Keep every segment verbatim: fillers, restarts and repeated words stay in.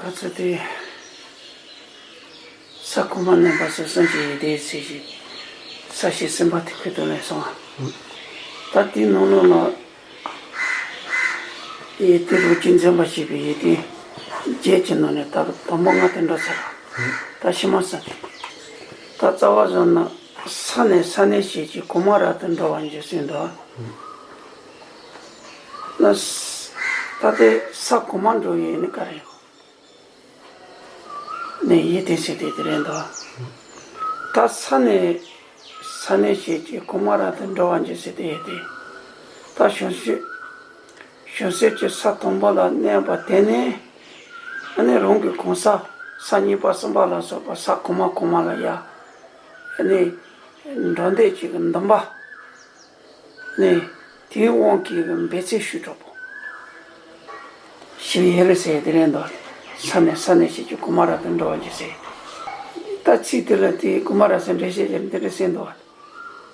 ག་ཚོད་དེ། ས་གོང་མ་མནན་པ་སོགས་གསུམ་གྱི་ཡི་དེ་ཚེ་ཞིག་ས་ཞིག་སེམས་པ་དེ་ཁུལ་དུ་ལེན་སོང་། ད་དེའི་ནང་ལོགས་ལ། ཡི་དེ་རུ་གཅིག་འཛིན་པ་བྱས་པའི་ཡི་དེ་བརྒྱད་ཀྱི་ནང་ནས་ད་དང་པོ་ལྔ་དེ་འགྲོ་ཚར་བ། ད་ཕྱི་མ་གསུམ་དེ། ད་རྩ་བ་བཟུང་ན་ས་ནས་ས་གནས་ཤིག་གི་གོང་མ་ར་དུ་འགྲོ་བ་འཇུག་སྲིད་འདུག་ན། ད་དེ་ས་གོང་མ་འགྲོ་ཡི་ནི་ག་རེ་ཡོད། ནས་ཡིད་བརྟན་ཟེར་ཏེ་དེ་རེད་འདུག་ད་ས་ནས་ས་གནས་ཤིག་གི་གོང་མ་ར་དུ་འགྲོ་བ་འཇུག་ཟེར་ཏེ་ཡོད་དེ། ད་བྱང་ཤེས་བྱང་ཤེས་ཀྱི་ས་དང་པོ་ལ་གནས་པ་དེ་ནས་ཨ་ནི་རང་གི་གོང་ས་ས་གཉིས་པ་གསུམ་པ་ལ་སོགས་པ་ས་གོང་མ་གོང་མ་ལ་ཡ་ཨ་ནི་འགྲོ་འདོད་ཅིག་གི་འདུན་པ། ནས་དེའི་དབང་གིས་འབད་རྩོལ་ཞུ་གྲོགས་པོ། ཞིག་ཡོད་རེད་ཟེར་དེ་རེད་འདུག་ས་ནས་ས་གནས་ཤིག་གི་གོང་མ་ར་དུ་འགྲོ་བ་འཇུག་ཟེར། ད་ཚིག་དེ་ལ་དེའི་གོང་མ་ར་ཟེར་འགྲེལ་བཤད་ཀྱི་འདི་རེད་ཟེར་འདུག་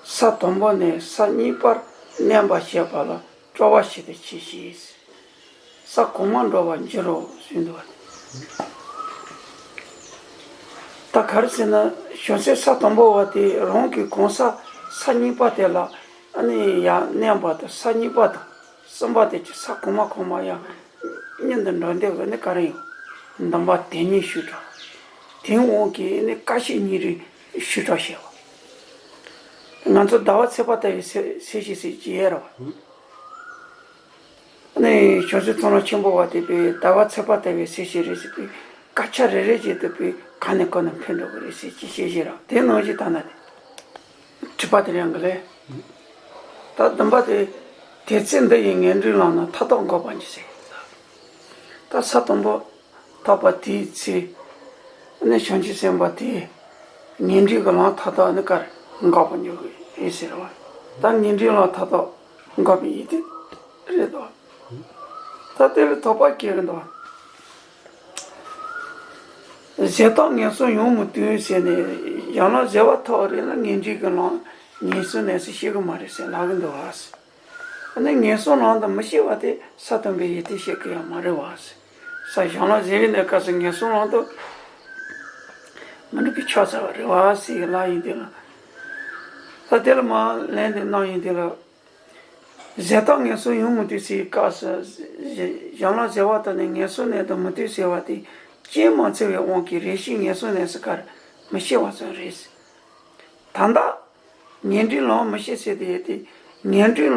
ས་དང་པོ་ནས་ས་གཉིས་པར་གནས་པ་ཞེས་པ་ལ་སྤྲོ་བ་ཞིག་ཏུ་མཆིས་ཤིག་ས་གོང་མར་འགྲོ་བར་འགྱུར་རོ་ཟེར་འདུག་ད་ག་རེ་ཟེར་ན་བྱང་སེམས་ས་དང་པོ་བ་དེ་རང་གི་གོང་ས་ས་གཉིས་པ་དེ་ལ་ཨ་ནི་ཡང་གནས་པ་དང་ས་གཉིས་པ་དང་གསུམ་པ་དེ་གི་ས་གོང་མ་གོང་མ་ཡང་གཉིས་འདི་འགྲོ་འདོད་ཀྱི་ནི་ག་རེ་ཡོད། འདུན་པ་དེ་ཉིད་ཞུ་གྲོགས། དེའི་དབང་གིས་ནི་ཀ་ཤས་གཉིས་རེ་ཞུ་གྲོགས་བྱེད་པ། ང་ཚོ་ཟླ་བ་ཚེས་པ་ལྟ་བུའི་ཚེ་ཚེ་ཞིག་ཟེར་གྱི་ཡོད་རེད་བ། ནས་ཞོ་སུ་ཚོང་ལ་ཆེན་པོ་བ་དེ་པའི་ཟླ་བ་ཚེས་པ་ལྟ་བུའི་ཚེ་ཞིག་རེད་ཟེར་པའི་སྐད་ཆ་རེ་རེ་བྱེད་དུ་པའི་ག་ནས་ག་ནས་འཕེན་འགྲོ་གི་རེད་ཟེར་གྱི་ཤེས་བཞིན་ར་དེ་ནང་བཞིན་ད་ན་དེ་དྲི་བ་དེ་རང་གི་ལས། ད་འདུན་པ་དེ་དེ་ཚེ་འདི་ཡི་ངན་འགྲོའི་ལམ་ན་མཐའ་དག་འགོག་པ་འགྱུར་ཟེར། ད་ས་དང་པོ་ཐོབ་པ་དེའི་ཚེ་ནས་བྱང་ཆུབ་སེམས་དཔའ་དེ་ངན་འགྲོའི་གི་ལམ་མཐའ་དག་ནི་གར་འགོག་པ་འགྱུར་གི་ཡིན་ཟེར་བ། ད་ངན་འགྲོའི་ལམ་མཐའ་དག་འགོག་པའི་ཡིད་དེ་རེད་དོ། ད་དེ་ལ་དོགས་པ་སྐྱེ་གི་འདུག་ཟད་དང་ངན་སོང་ཡོང་མི་ཐུབ་ཟེར་ནས་ཡང་ན་ཟད་པ་ཐོབ་རེད་ན་ངན་འགྲོའི་གི་ལམ་ངན་སོང་གནས་ས་ཤེས་གི་མ་རེད་ཟེར་ལབ་གི་འདུག་ཨ། ཨ་ནི་ངན་སོང་ལམ་དུ་མི་སྐྱེ་བ་དེ་ས་དང་པོའི་ཡིད་དེ་ཤེས་ཀྱི་ཡང་མ་རེད་བ། ས་བྱང་ལམ་ཟད་པའི་གནས་སྐབས་སུ་ངན་སོང་ལམ་དུ་མི་འགྲོ་གི་ཆགས་ཚར་བ་རེད་བ་ཟེར་ལབ་ཡིན་དེ་ལ། ད་དེ་ལ་མ་ལན་དེ་གནང་ཡིན་དེ་ལ། ཟད་དང་ངན་སོང་ཡོང་མི་ཐུབ་ཟེར་བའི་སྐབས་སུ་བྱང་ལམ་ཟད་པ་དང་ནི་ངན་སོང་གནས་དུ་མི་ཐུབ་ཟེར་བ་དེ་རྐྱེན་མ་ཚུད་པའི་དབང་གིས་རེ་ཞིག་ངན་སོང་གནས་སུ་གར་མི་སྐྱེ་བ་ཙམ་རེད། ད་ལྟ་ངན་འགྲོའི་ལམ་མི་ཤེས་ཟེར་དེ་ཡོད་དེ། ངན་འགྲོའི་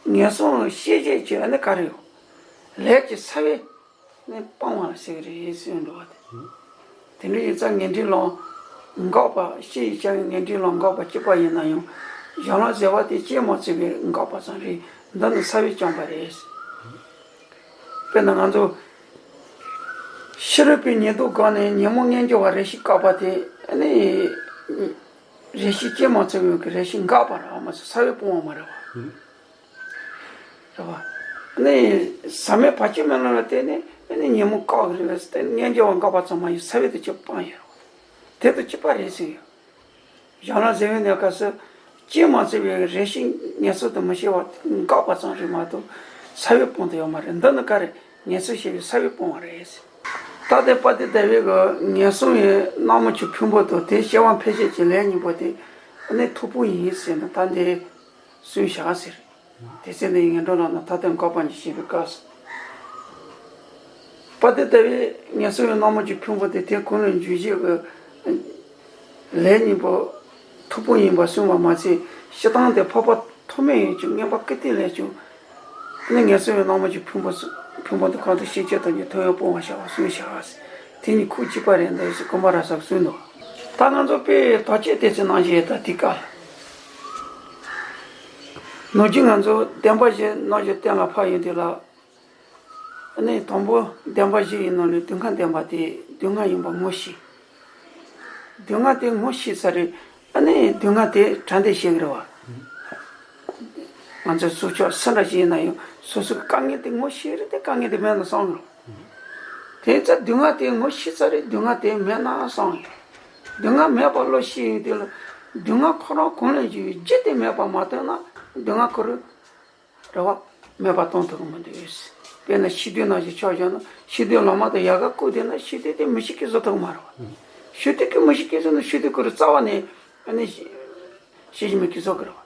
ངན་སོང་ཤེས་བྱེད་ཀྱི་ཨ་ནི་ག་རེ་ཡོད། ལས་ཀྱི་ཚ་བས་ནི་སྤང་བ་ཟེར་གི་རེད་ཟེར་འགྲོ་བ་དེ། དེ་འདྲ་ཡིན་ཙང་ངན་འགྲོའི་ལམ་འགོག་པ་ཤེས་ཡི་ཅང་ངན་འགྲོའི་ལམ་འགོག་པ་གཅིག་པ་ཡིན་ན་ཡང་བྱང་ལམ་ཟད་པ་དེ་རྐྱེན་མ་ཚུད་པའི་འགོག་པ་ཙམ་རེད། འདི་ནི་ཚ་བས་སྤངས་པ་རེད། དཔེར་ན་ང་ཚོ་ཕྱི་རོལ་པའི་ཉེས་ལྟུང་བཀག་ནས་ཉོན་མོངས་མངོན་གྱུར་བ་རེ་ཞིག་བཀག་པ་དེ་ནི། རེ་ཞིག་རྐྱེན་མ་ཚུད་པའི་གི་རེ་ཞིག་འགག་པ་རེད་བ་མ་ཟད་ས་བས་སྤོང་བ་མ་རེད་བ། རེད་བ། ནི་ཟག་མེད་བར་ཆད་མེད་ལམ་ལ་བརྟེན་ནས་ནི་ཉོན་མོངས་བཀག་གི་རེད་བས་ཟེར་ཏེ་མངོན་གྱུར་བ་འགག་པ་ཙམ་མ་ཡིན་ས་བས་དུ་གཅིག་སྤང་ཡོད་རེད་བ། དེ་དུ་གཅིག་པ་རེད་ཟེར་ཡོད། བྱང་ལམ་ཟད་པའི་གནས་སྐབས་སུ་རྐྱེན་མ་ཚུད་པའི་རེ་ཞིག་ངན་སོང་དུ་མི་སྐྱེ་བ་འགག་པ་ཙམ་རེད་མ་གཏོགས་ས་བས་སྤོང་དུ་ཡོད་མ་རེད། འདི་ནི་ག་རེ་ངན་སོང་ཤེས་པའི་ས་བས་སྤོང་བ་རེད་ཟེར། ད་ལྟའི་དཔལ་ལྡན་ཟླ་བའི་གི་ངན་སོང་བའི་སྣང་མུན་གྱི་ཕུང་པོ་དང་དེའི་སྐྱེ་བ་འཕེལ་བྱེད་ཀྱི་ལས་གཉིས་པོ་དེ་ནི་མཐུ་དཔུང་ཡིན་ཟེར་ན་ད་འདི་གསུངས་བཞག་ཟེར། དེ་ཚེ་འདི་ཡི་ངན་འགྲོ་ལམ་ན་མཐའ་དག་འགོག་པ་ཉིད་ཤེས་པའི་སྐབས་སུ། དཔལ་ལྡན་ཟླ་བའི་ངན་སོང་བའི་སྣང་མུན་གྱི་ཕུང་པོ་དེ་དེ་ཀུན་ལས་འཇུག་བྱེད་ཀྱི་ལས་གཉིས་པོ་མཐུ་དཔུང་ཡིན་པར་གསུངས་པ་མ་ཚད་སྤྱིར་བཏང་དེ་འཕགས་པ་ཐོགས་མེད་ཡོད་ཀྱང་མངོན་པ་ཀིརྟི་ལས་ཀྱང་ནི་ངན་སོང་བའི་སྣང་མུན་གྱི་ཕུང་པོ་སུ་ཕུང་པོ་འདི་གང་དུ་ཤེས་བྱ་དང་ནི་ཐོབ་ཡང་སྤོང་བར་བྱ་བ་གསུངས་བཞག་ཟེར། དེ་གཉིས་ཁུག་གཅིག་པ་རེད་འདུག་ཟེར་དགོངས་པ་རབ་གསལ་གསུངས་འདུག་ད་ང་ཚོ་དཔེ་དོགས་གཅོད་དེ་ཚོ་གནང་བཞིན་ཡོད་ད་དེ་སྐབས་ལ། ནོར་གྱི་ང་ཚོ་བདེན་པ་བཞི་རྣམ་འགྱུར་གཏན་ལ་ཕབ་ཡོང་དུས་ལ། ཨ་ནི་དང་པོ་བདེན་པ་བཞི་ཡི་ནང་ནས་སྡུག་བསྔལ་བདེན་པ་དེ་སྡུག་བསྔལ་ཡིན་པ་ངོ་ཤེས། སྡུག་བསྔལ་དེ་ངོ་ཤེས་ཚར་རེད། ཨ་ནི་སྡུག་བསྔལ་དེ་གྲ་འདི་བཤད་གི་རེད་བ། ང་ཚོ་སྲོག་ཆགས་སུ་འདྲ་ཞིག་ཡིན་ན་ཡང་སོ་སོའི་དཀའ་ངལ་དེ་ངོ་ཤེས་རེད་དེ་དཀའ་ངལ་དེ་མེད་ན་བསམ་གི་རེད། དེ་ཚེ་སྡུག་བསྔལ་དེ་ངོ་ཤེས་ཚར་རེད་སྡུག་བསྔལ་དེ་མེད་ན་བསམ་གི་རེད། སྡུག་བསྔལ་མེད་པ་བློ་ཤེས་ཡོང་དུས་ལ་སྡུག་བསྔལ་ཁོ་རང་གང་ལས་བྱུང་བའི་རྒྱུ་དེ་མེད་པ་མ་ཐོན་ན་སྡུག་བསྔལ་ཁོ་རང་རེད་བ། མེད་པ་གཏོང་ཐུབ་ཀྱི་མི་འདུག་དཔེར་ན་ཤིང་རྡུལ་ནང་བཞིན་ཆ་བཞག་ན་ཤིང་རྡུལ་ལོ་མ་དང་ཡལ་ག་བརྐོས་བསྡད་ན་ཤིང་རྡུལ་དེ་མི་ཤི་གི་བཟོ་ཐུབ་མ་རེད་བ། ཤིང་རྡུལ་གི་མི་ཤི་གི་བཟོ་ན་ཤིང་རྡུལ་ཁོ་རང་རྩ་བ་ནས་ཨ་ནི་ཤི་ཤི་ཞིག་མི་གི་བཟོ་གི་རེད་བ།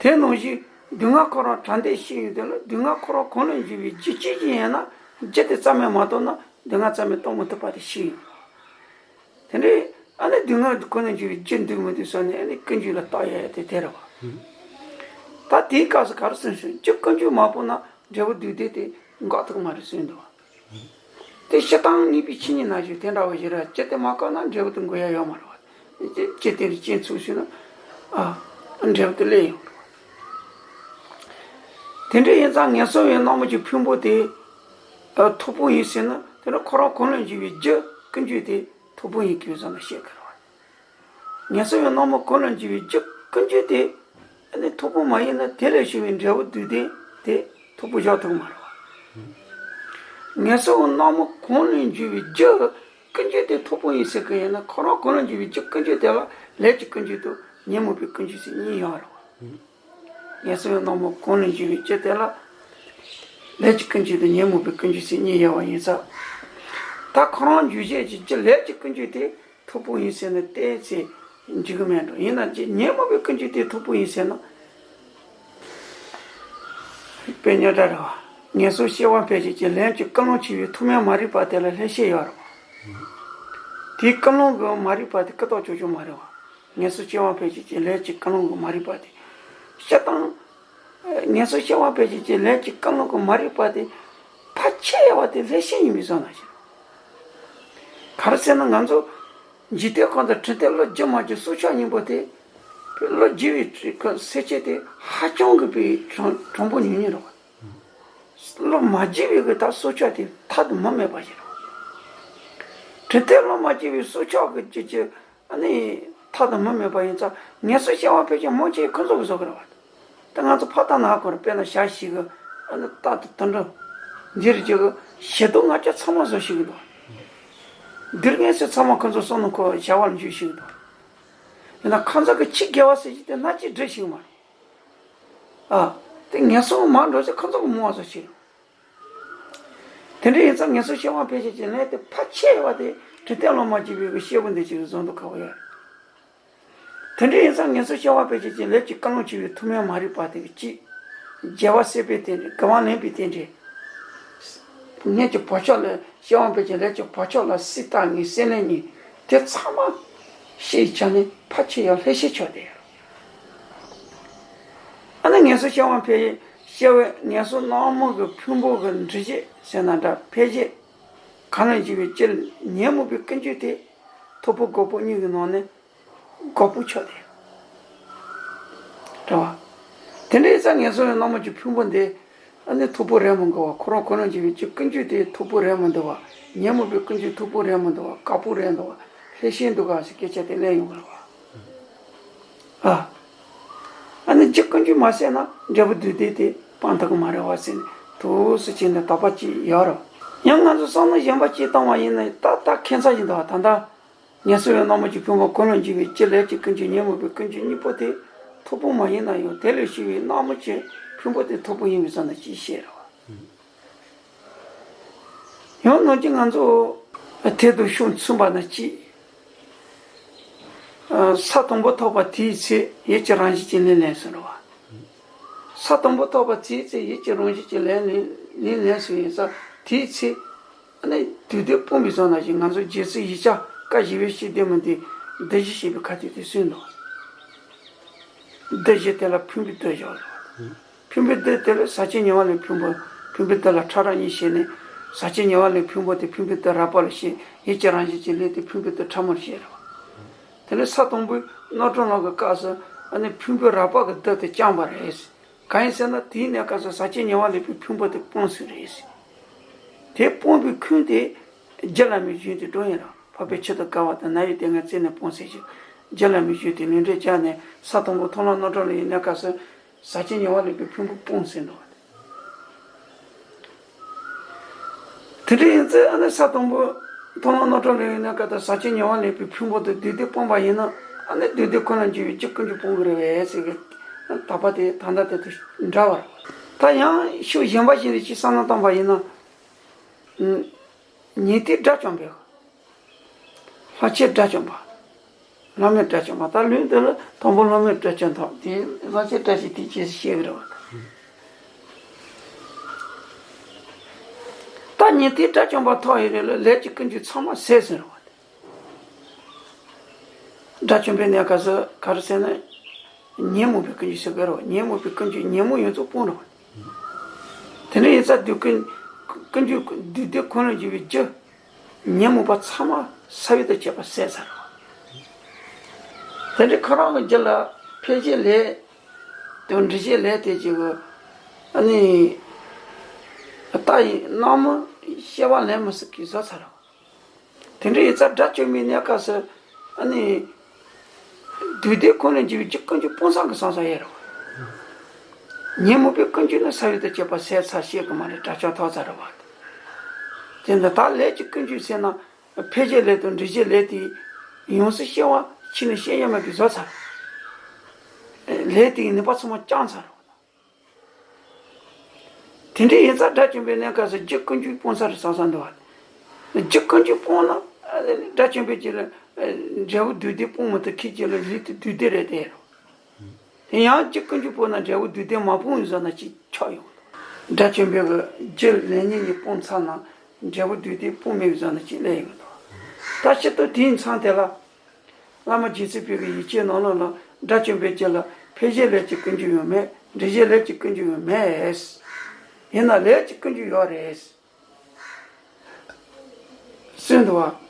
དེ་ནང་བཞིན་སྡུག་བསྔལ་ཁོ་རང་དྲང་བདེན་ཤེས་ཡོན་དེ་ལ་སྡུག་བསྔལ་ཁོ་རང་གོང་ལ་འགྱུར་བའི་རྒྱུ་ཅི་ཞིག་ཡིན་ན་རྒྱུ་དེ་རྩ་མེད་མ་གཏོང་ན་སྡུག་བསྔལ་རྩ་མེད་གཏོང་མི་ཐུབ་པ་དེ་ཤེས་ཡོད། དེ་འདྲའི་ཨ་ནི་སྡུག་བསྔལ་གོང་ལ་འགྱུར་བའི་རྒྱུ་འདུག་མི་འདུག་བསམ་ནས་ཨ་ནི་ཀུན་འགྱུར་ལ་བརྟག་ཡ་ཡ་དེ་དེ་རེད་བ། ད་དེའི་སྐབས་སུ་ག་རེ་གསུངས་སོང་། རྒྱུ་ཀུན་འགྱུར་མ་སྤངས་ན་འབྲས་བུ་སྡུག་བསྔལ་དེ་འགོག་ཐུབ་མ་རེད་གསུངས་འདུག་བ། དེ་སྤྱིར་བཏང་གཉིས་པའི་ཆོས་ཉིད་ནང་བཞིན་དེ་འདྲ་བ་ཞིག་རེད། རྒྱུ་དེ་མ་བཀག་ན་འབྲས་བུ་དེ་འགོག་ཡ་ཡོད་མ་རེད་བ། རྒྱུ་དེ་རིགས་ཅན་ཚུགས་ཤིག་ན་ཨ་འབྲས་བུ་དེ་སླེབས་ཡོང་། དེ་འདྲ་ཡིན་ཙང་ངན་སོང་བའི་སྣང་མུན་གྱི་ཕུང་པོ་དེ་ཨ་མཐུག་པོ་ཡིན་ཟེར་ན་དེ་ནི་ཁོ་རང་གོང་ལ་འགྱུར་བའི་རྒྱུ་ཀུན་འགྱུར་དེ་མཐུག་པོ་ཡིན་དགོས་བསམ་ན་བཤད་དགོས་རེད་བ། ངན་སོང་བའི་སྣང་མུན་གོང་ལ་འགྱུར་བའི་རྒྱུ་ཀུན་འགྱུར་དེ་ཨ་ནི་མཐུག་པོ་མ་ཡིན་ན་དེ་ལས་བྱུང་བའི་འབྲས་བུ་སྡུག་བདེན་དེ་མཐུག་པོ་བཞག་ཐུབ་མ་རེད་བ། ངན་སོང་བའི་སྣང་མུན་གོང་ལ་འགྱུར་བའི་རྒྱུ་ཀུན་འགྱུར་དེ་མཐུག་པོ་ཡིན་ཟེར་གི་ཡིན་ན་ཁོ་རང་གོང་ལ་འགྱུར་བའི་རྒྱུ་ཀུན་འགྱུར་དེ་ལ་ལས་ཀྱི་ཀུན་འགྱུར་དང་ཉོན་མོངས་པའི་ཀུན་འགྱུར་ཟེར་གཉིས་ཡོད་རེད་བ། ངན་སོང་བའི་སྣང་མུན་གོང་ལ་འགྱུར་བའི་རྒྱུ་དེ་ལ་ལས་ཀྱི་ཀུན་འགྱུར་དང་ཉོན་མོངས་པའི་ཀུན་འགྱུར་ཟེར་གཉིས་ཡོད་པ་ཡིན་ཙང་། ད་ཁོ་རང་འགྱུར་བྱེད་ཀྱི་རྒྱུ་ལས་ཀྱི་ཀུན་འགྱུར་དེ་མཐུག་པོ་ཡིན་ཟེར་ན་ཏོག་ཙམ་འགྲིག་གི་མེད་འགྲོ། ཡིན་ན་ཅི་ཉོན་མོངས་པའི་ཀུན་འགྱུར་དེ་མཐུག་པོ་ཡིན་ཟེར་ན། དཔེ་རྙོག་དྲ་རེད་བ། ངན་སོང་སྐྱེ་བ་འཕེལ་བྱེད་ཀྱི་ལས་ཀྱི་ཀུན་སློང་ཆེ་བའི་མཐུ་དམན་མ་རིག་པ་དེ་ལ་བསླད་བྱེད་ཡོད་རེད་བ། དེའི་ཀུན་སློང་གི་མ་རིག་པ་དེ་ཀུན་རྟོག་ཆོག་ཆོག་མ་རེད་བ། ངན་སོང་སྐྱེ་བ་འཕེལ་བྱེད་ཀྱི་ལས་ཀྱི་ཀུན་སློང་གི་མ་རིག་པ་དེ། སྤྱིར་བཏང་། ངན་སོང་སྐྱེ་བ་འཕེལ་བྱེད་ཀྱི་ལས་ཀྱི་ཀུན་སློང་གི་མ་རིག་པ་དེ་ཕལ་ཆེ་བ་དེ་བསླད་བྱེད་ཡིན་པའི་བཟོ་ན་ཞིག་ག་རེ་ཟེར་ན་ང་ཚོ་འཇིག་རྟེན་ཁམས་དང་འཕྲིན་ལས་བློ་བསྒྱུར་མ་བསྒྱུར་སྲོག་ཆགས་གཉིས་པོ་དེ་བློ་བསྒྱུར་བའི་སེམས་ཅན་དེ་ཧ་ཅང་གི་པའི་གྲངས་གྲངས་འབོར་ཉུང་ཉུང་རེད་བ། བློ་མ་བསྒྱུར་བའི་གི་ད་སྲོག་ཆགས་དེ་མཐའ་དང་མུ་མེད་པ་ཞིག་རེད་བ། འཕྲིན་ལས་བློ་མ་བསྒྱུར་བའི་སྲོག་ཆགས་ཀྱི་ཅི་ཅི། ཨ་ནི། མཐའ་དང་མུ་མེད་པ་ཡིན་ཙང་ངན་སོང་སྐྱེ་བ་འཕེལ་ཅིང་མང་ཆེ་ཁོ་ཚོ་གི་བཟོ་གི་རེད་བ། ད་ང་ཚོ་ཕ་ཏ་ན་ཧ་གོ་རེད། དཔེར་ན་ཞག་ཞིག་གི་ཨ་ནི་རྟག་ཏུ་དུད་འགྲོ་འདིར་རྒྱུ་གི་ཞེ་སྡང་ང་ཅག་ཚང་མ་བཟོ་ཤེས་གི་འདུག་འདིར་ངན་སོང་ཚང་མ་ཁོ་ཚོ་བསམ་ན་ཁོ་བྱ་བ་ལ་འཇུག་ཤེས་གི་འདུག་ཡིན་ན་ཁོ་ཚོ་གི་ཕྱི་དགེ་བ་ཟེར་གྱི་དེ་སྣ་གཅིག་འདྲེ་ཤེས་གི་མ་རེད། ཨ། དེ་ངན་སོང་མར་འགྲོ་ཚེ་ཁོ་ཚོ་གི་མོ་བ་བཟོ་ཤེས་གི་འདུག་དེ་འདྲ་ཡིན་ཙང་ངན་སོང་སྐྱེ་བ་འཕེལ་བྱེད་ཀྱི་ལས་དེ་ཕལ་ཆེ་བ་དེ་འཕྲིན་ལས་བློ་མ་བསྒྱུར་བའི་གི་སྐྱེས་བུ་འདི་ཅིག་གིས་བཟོ་འདུག་ཁག་པོ་ཡོད། དེ་འདྲ་ཡིན་ཙང་ངན་སོང་སྐྱེ་བ་འཕེལ་བྱེད་ཀྱི་ལས་ཀྱི་ཀུན་སློང་ཆེ་བའི་མཐུ་དམན་མ་རིག་པ་དེ་གི་གཅིག་རྒྱལ་བ་སྲས་པོའི་རྟེན་འབྲེལ་དགེ་བ་ལེན་པའི་རྟེན་འབྲེལ། སྔོན་གྱི་བག་ཆགས་ལས་སྐྱེ་བ་འཕེལ་བྱེད་ཀྱི་ལས་ཀྱི་བག་ཆགས་ལ་སྲིད་རྟག་ངེས་སྲེད་ལེན་གཉིས་དེ་ཚང་མ་ཤེས་བྱ་ནི་ཕལ་ཆེ་ཡང་བསླད་བྱེད་ཆོག་དེ། ཨ་ནི་ངན་སོང་སྐྱེ་བ་འཕེལ་བྱེད་ཀྱི་ངན་སོང་སྣང་མུན་གྱི་ཕུང་པོ་གི་འགྲུལ་བྱེད་ཟེར་ན་འདྲ། འཕེལ་བྱེད་གང་ལ་འཇུག་པའི་ཕྱིར་ཉོན་མོངས་པའི་ཀུན་སྤྱོད་དེ་མཐུག་པོ་སྒོར་པོ་གཉིས་ཀྱི་ནང་ནས་སྒོར་པོ་ཆགས་ཏེ། རེད་བ། དེ་འདྲ་ཡིན་ཙང་ངན་སོང་བའི་སྣང་མུན་གྱི་ཕུང་པོ་འདི་ཨ་ནི་མཐུག་པོ་རེད་མི་འགྲོ་བ། ཁོ་རང་ཁོ་རང་འཇུག་པའི་ཀུན་སྤྱོད་དེ་མཐུག་པོ་རེད་མི་འདུག་བ། ཉོན་མོངས་པའི་ཀུན་སྤྱོད་མཐུག་པོ་རེད་མི་འདུག་བ། དཀར་པོ་རེད་འདུག་བ། བསླད་བྱེད་འདུག་ག་ཟེར་སྐད་ཆ་དེ་གླེང་ཡོང་གི་རེད་བ། ཨ། ཨ་ནི་རྒྱུ་ཀུན་སྤྱོད་མ་བསལ་ན་འབྲས་བུ་སྡུག་བདེན་དེ་སྤང་ཐུབ་ཀྱི་མ་རེད་བ་ཟེར་ནས་ཐུགས་སུ་ཆེ་ནས་དོགས་པ་ཅིག་ཡོད་རེད། ཡང་ང་ཚོ་བསམ་བློ་གཞན་པ་ཅིག་བཏང་བ་ཡིན་ན་ད་ལྟ་ཁྱད་མཚར་ཞིག་འདུག་བ། ད་ལྟ་ངན་སོང་བའི་སྣང་མུན་གྱི་ཕུང་པོ་གོང་ལ་འཇུག་པའི་ཕྱིར་ལས་ཀྱི་ཀུན་སྤྱོད་ཉོན་མོངས་པའི་ཀུན་སྤྱོད་གཉིས་པོ་དེ་མཐུག་པོ་མ་ཡིན་ན་ཡང་དེ་ལས་བྱུང་བའི་སྣང་མུན་གྱི་ཕུང་པོ་དེ་མཐུག་པོ་ཡིན་པའི་བསམ་ན་ཅིག་བཤད་རེད་བ། ཡང་ནང་གི་ང་ཚོ་དེ་དང་ཕྱོགས་མཚུངས་པ་ན་གཅིག་ས་དང་པོ་ཐོབ་པ་དེའི་ཚེ་ཡིད་ཀྱི་རང་བཞིན་གྱི་ལས་ལེན་ཟེར་བ། ས་དང་པོ་ཐོབ་པ་དེའི་ཚེ་ཡིད་ཀྱི་རང་བཞིན་གྱི་ལས་ལེན་ལས་ལེན་ཟེར་ཡིན་ཙང་དེའི་ཚེ་ཨ་ནི་དུས་དེ་སྤོང་བའི་བཟོ་ན་ཞིག་ང་ཚོ་རྗེ་བཙུན་ཡིག་བརྒྱ་བཀའ་བཞི་པའི་ཤེས་ལྡན་མ་འདི་བདུད་བཞི་ཞེས་པའི་ཁ་ཐུག་དེ་གསུངས་འདུག་བདུད་བཞི་དེ་ལ་ཕུང་པོའི་བདུད་བཞག་རེད། ཕུང་པོའི་བདུད་དེ་ལ་ཟག་བཅས་ཉེ་བ་ལས་ཕུང་པོ། ཕུང་པོའི་བདུད་ལ་ཕྲ་རགས་གཉིས་བཤད་ནས་ཟག་བཅས་ཉེ་བ་ལས་ཕུང་པོ་དེ་ཕུང་པོའི་བདུད་རགས་པ་ལ་བཤད། ཡིད་ཀྱི་རང་བཞིན་གྱི་ལས་དེ་ཕུང་པོའི་བདུད་ཕྲ་མོར་བཤད་རེད་བ། དེ་ལས་ས་དང་པོའི་རྣམ་གྲངས་ལ་གི་སྐབས་སུ་ཨ་ནི་ཕུང་པོའི་རགས་པ་གི་བདུད་དེ་བསྐྱངས་པ་རེད། གང་ཡིན་ཟེར་ན་དེའི་གནས་སྐབས་སུ་ཟག་བཅས་ཉེ་བ་ལས་པའི་ཕུང་པོ་དེ་སྤངས་ཟིན་རེད། དེ་སྤངས་པའི་ཁུངས་དེ་རྒྱུ་ལ་མི་རྒྱུ་དེ་འགྲོ་ཡིན་ར། འཕགས་པའི་ཆོས་དང་འགལ་བ་དང་རྣ་བའི་དེ་ངས་རྩད་ནས་སྤོང་ཟེར་ཞིང་རྒྱུ་ལ་མི་རྒྱུ་དེ་ལུས་འབྲེལ་སྦྱར་ནས་ས་དང་པོ་མཐོང་ལམ་རྣམ་གྲངས་ལ་ཡི་གནས་སྐབས་སུ་ཟག་བཅས་ཉེ་བ་ལས་པའི་ཕུང་པོ་སྤངས་ཟིན་འགྲོ་བ་དེ། དེ་འདྲ་ཡིན་ཚེ་ཨ་ནི་ས་དང་པོ་མཐོང་ལམ་རྣམ་གྲངས་ལ་ཡི་གནས་སྐབས་དང་ཟག་བཅས་ཉེ་བ་ལས་པའི་ཕུང་པོ་དེ་བདུད་སྡེ་སྤངས་པ་ཡིན་ན་ཨ་ནི་བདུད་སྡེ་ཁོ་ན་འཇུག་པའི་རྒྱུ་ཀུན་སྤྱོད་སྤོང་གི་རེད་བས་ཟེར་གི་དག་པ་དེ་ད་ལྟ་དེ་དང་འདྲ་བ་རེད། ད་ཡང་ཤུགས་གཞན་པ་ཞིག་ལ་ཅིག་བསམ་བློ་བཏང་པ་ཡིན་ན། ཉན་ཐོས་དགྲ་བཅོམ་པའི། ལྷ་ཆོས་དགྲ་བཅོམ་པ། ལྷ་མོའི་དགྲ་བཅོམ་པ། ད་ལུས་འདི་ལ་དང་པོ་ལྷ་མོའི་དགྲ་བཅོམ་ཐོབ་དེ་ལྷ་ཆོས་དགྲ་བཅོམ་དེ་རྗེས་སུ་སྐྱེ་གི་རེད་བ། ད་ཉན་ཐོས་དགྲ་བཅོམ་པ་ཐོབ་ཡི་རེད་ལ་ལས་ཀྱི་ཀུན་འབྱུང་ཚང་མ་ཟད་ཟིན་རེད་བ། དགྲ་བཅོམ་པའི་གནས་སྐབས་སུ་ག་རེ་ཟེར་ན། ཉོན་མོངས་པའི་ཀུན་འབྱུང་ཟེར་དགོས་རེད་བ། ཉོན་མོངས་པའི་ཀུན་འབྱུང་ཉོན་མོངས་ཡོངས་རྫོགས་སྤངས་རེད་བ། དེ་འདྲ་ཡིན་ཙང་སྡུག་ཀུན་ཀུན་འབྱུང་སྡུག་བདེ་ཁོ་ན་འཇུག་པའི་རྒྱུ། ཉོན་མོངས་པ་ཚང་མ་ས་བོན་དང་བཅས་པ་ཟད་ཚར་བ། དེ་འདྲའི་ཁོ་རང་གི་རྒྱུད་ལ་འཕེལ་བྱེད་ལས་དང་འབྲི་བྱེད་ལས་དེ་ཅིག་གི་ཨ་ནི་རྟགས་ཡིན་སྣང་མུན་སྐྱེ་བ་ལེན་མི་སྲིད་ཀྱི་བཟོ་ཚར་བ། དེ་འདྲ་ཡིན་ཙང་དགྲ་བཅོམ་པའི་གནས་སྐབས་སུ་ཨ་ནི་སྡུག་བདེ་ཁོ་ན་འཇུག་པའི་རྒྱུ་ཀུན་འབྱུང་སྤངས་ས་གི་སང་ས་ཡོད་རེད་བ། ཉོན་མོངས་པའི་ཀུན་འབྱུང་ནི་ས་བོན་དང་བཅས་པ་ཟད་ཚར་ཤེས་ཀྱི་མ་རེད། དགྲ་བཅོམ་ཐོབ་ཚར་རེད་བ། དེ་འདི་དག་ལས་ཀྱི་ཀུན་འབྱུང་ཟེར་ན། འཕེལ་བྱེད་ལས་དང་འབྲི་བྱེད་ལས་དེ་ཡོངས་སུ་ཤེས་པ་ཕྱིས་ནས་ཤེས་ཡ་མེད་པའི་བཟོ་ཚར། ལས་དེའི་ནུས་པ་ཚང་མ་བཅིངས་ཚར། དེ་འདྲ་ཡིན་ཙང་དགྲ་བཅོམ་པའི་གནས་སྐབས་སུ་རྒྱུ་ཀུན་འབྱུང་སྤངས་ཚར་བསམ་བསམ་འདུག་བ། རྒྱུ་ཀུན་འབྱུང་སྤངས་ན་དགྲ་བཅོམ་པའི་རྒྱུད་ལ་འབྲས་བུ་སྡུག་བདེ་སྤོང་མི་ཐུབ་ཁྱེད་ཀྱི་ལ་ལུས་དེ་སྡུག་བདེ་རེད་དེ། དེ་ཡང་གཅིག་ཀུན་གྱི་བུ་ན་འབྲས་བུ་སྡུག་བདེ་མ་སྤོང་བའི་བཟོ་ན་ཅིག་ཆགས་ཡོང་གི་འདུག་དགྲ་བཅོམ་པའི་གི་རྒྱུ་ལས་ཉོན་གཉིས་སྤངས་ཚར་ན་འབྲས་བུ་སྡུག་བདེ་སྤོང་མེད་པའི་བཟོ་ན་ཅིག་སླེབས་ཡོང་གི་འདུག་ད་སྤྱིར་བཏང་དེའི་མཚམས་དེ་ལ་བླ་མ་རྗེ་བཙུན་པའི་གི་ཡིག་ཆའི་ནང་ལོགས་ལ་དགྲ་བཅོམ་པའི་རྒྱུད་ལ་འཕེལ་བྱེད་ལས་ཀྱི་ཀུན་འབྱུང་ཡང་མེད། འབྲི་བྱེད་ལས་ཀྱི་ཀུན་འབྱུང་ཡང་མེད། ཡིན་ན་ལས་ཀྱི་ཀུན་འབྱུང་ཡོད་རེད། གསུངས་འདུག་བ།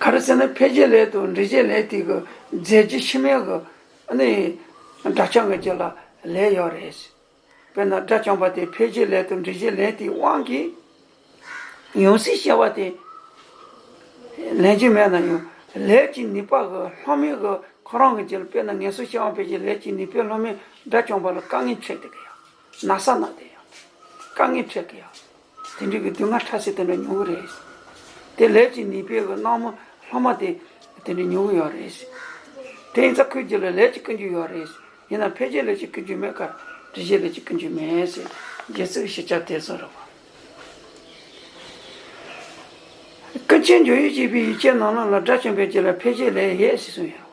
ག་རེ་ཟེར་ན་འཕེལ་བྱེད་ལས་དང་འབྲི་བྱེད་ལས་དེ་གི་རྫས་རྒྱུ་ཕྱི་མའི་གི་ཨ་ནི་དགྲ་བཅོམ་གི་རྒྱུད་ལ་ལས་ཡོད་རེད། དཔེར་ན་དགྲ་བཅོམ་པ་དེ་འཕེལ་བྱེད་ལས་དང་འབྲི་བྱེད་ལས་དེའི་དབང་གིས་ཡང་སྲིད་སྐྱེ་བ་དེ་ལེན་རྒྱུ་མེད་ན་ཡང་ལས་ཀྱི་ནུས་པ་གི་ལྷག་མའི་གི་ཁོ་རང་གི་རྒྱུད་ལ་དཔེར་ན་ངན་སོང་སྐྱེ་བ་འཕེལ་བྱེད་ལས་ཀྱི་ནུས་པའི་ལྷག་མས་དགྲ་བཅོམ་པ་ལ་དཀའ་ངལ་འཕྲད་དེ་གི་ཡ། ན་ཚ་ན་དེ་ཡ། དཀའ་ངལ་འཕྲད་གི་ཡ། དེ་འདྲའི་གི་སྡུག་བསྔལ་ཕྲ་སྲིད་དེ་འདྲ་མྱོང་གི་རེད། དེ་ལས་ཀྱི་ནུས་པའི་གི་སྣང་མུན་ལྷག་མ་དེ་དེ་འདྲ་མྱོང་གི་ཡོད་རེད། དེ་ཡིན་ཙང་ཁོའི་རྒྱུད་ལ་ལས་ཀྱི་ཀུན་འབྱུང་ཡོད་རེད། ཡིན་ན་འཕེལ་བྱེད་ལས་ཀྱི་ཀུན་འབྱུང་མེད་ཀ། འབྲི་བྱེད་ལས་ཀྱི་ཀུན་འབྱུང་མེད་ཟེར། རྗེ་བཙུན་གྱི་ཞིབ་ཆ་དེ་ཚོ་རེད་བ། ཀུན་མཁྱེན་འཇུག་ཡུལ་གཅིག་པའི་ཡིག་ཆའི་ནང་ལོགས་ལ་དགྲ་བཅོམ་པའི་རྒྱུད་ལ་འཕེལ་བྱེད་ལས་ཡོད་ཟེར་གསུངས་ཡོད་རེད་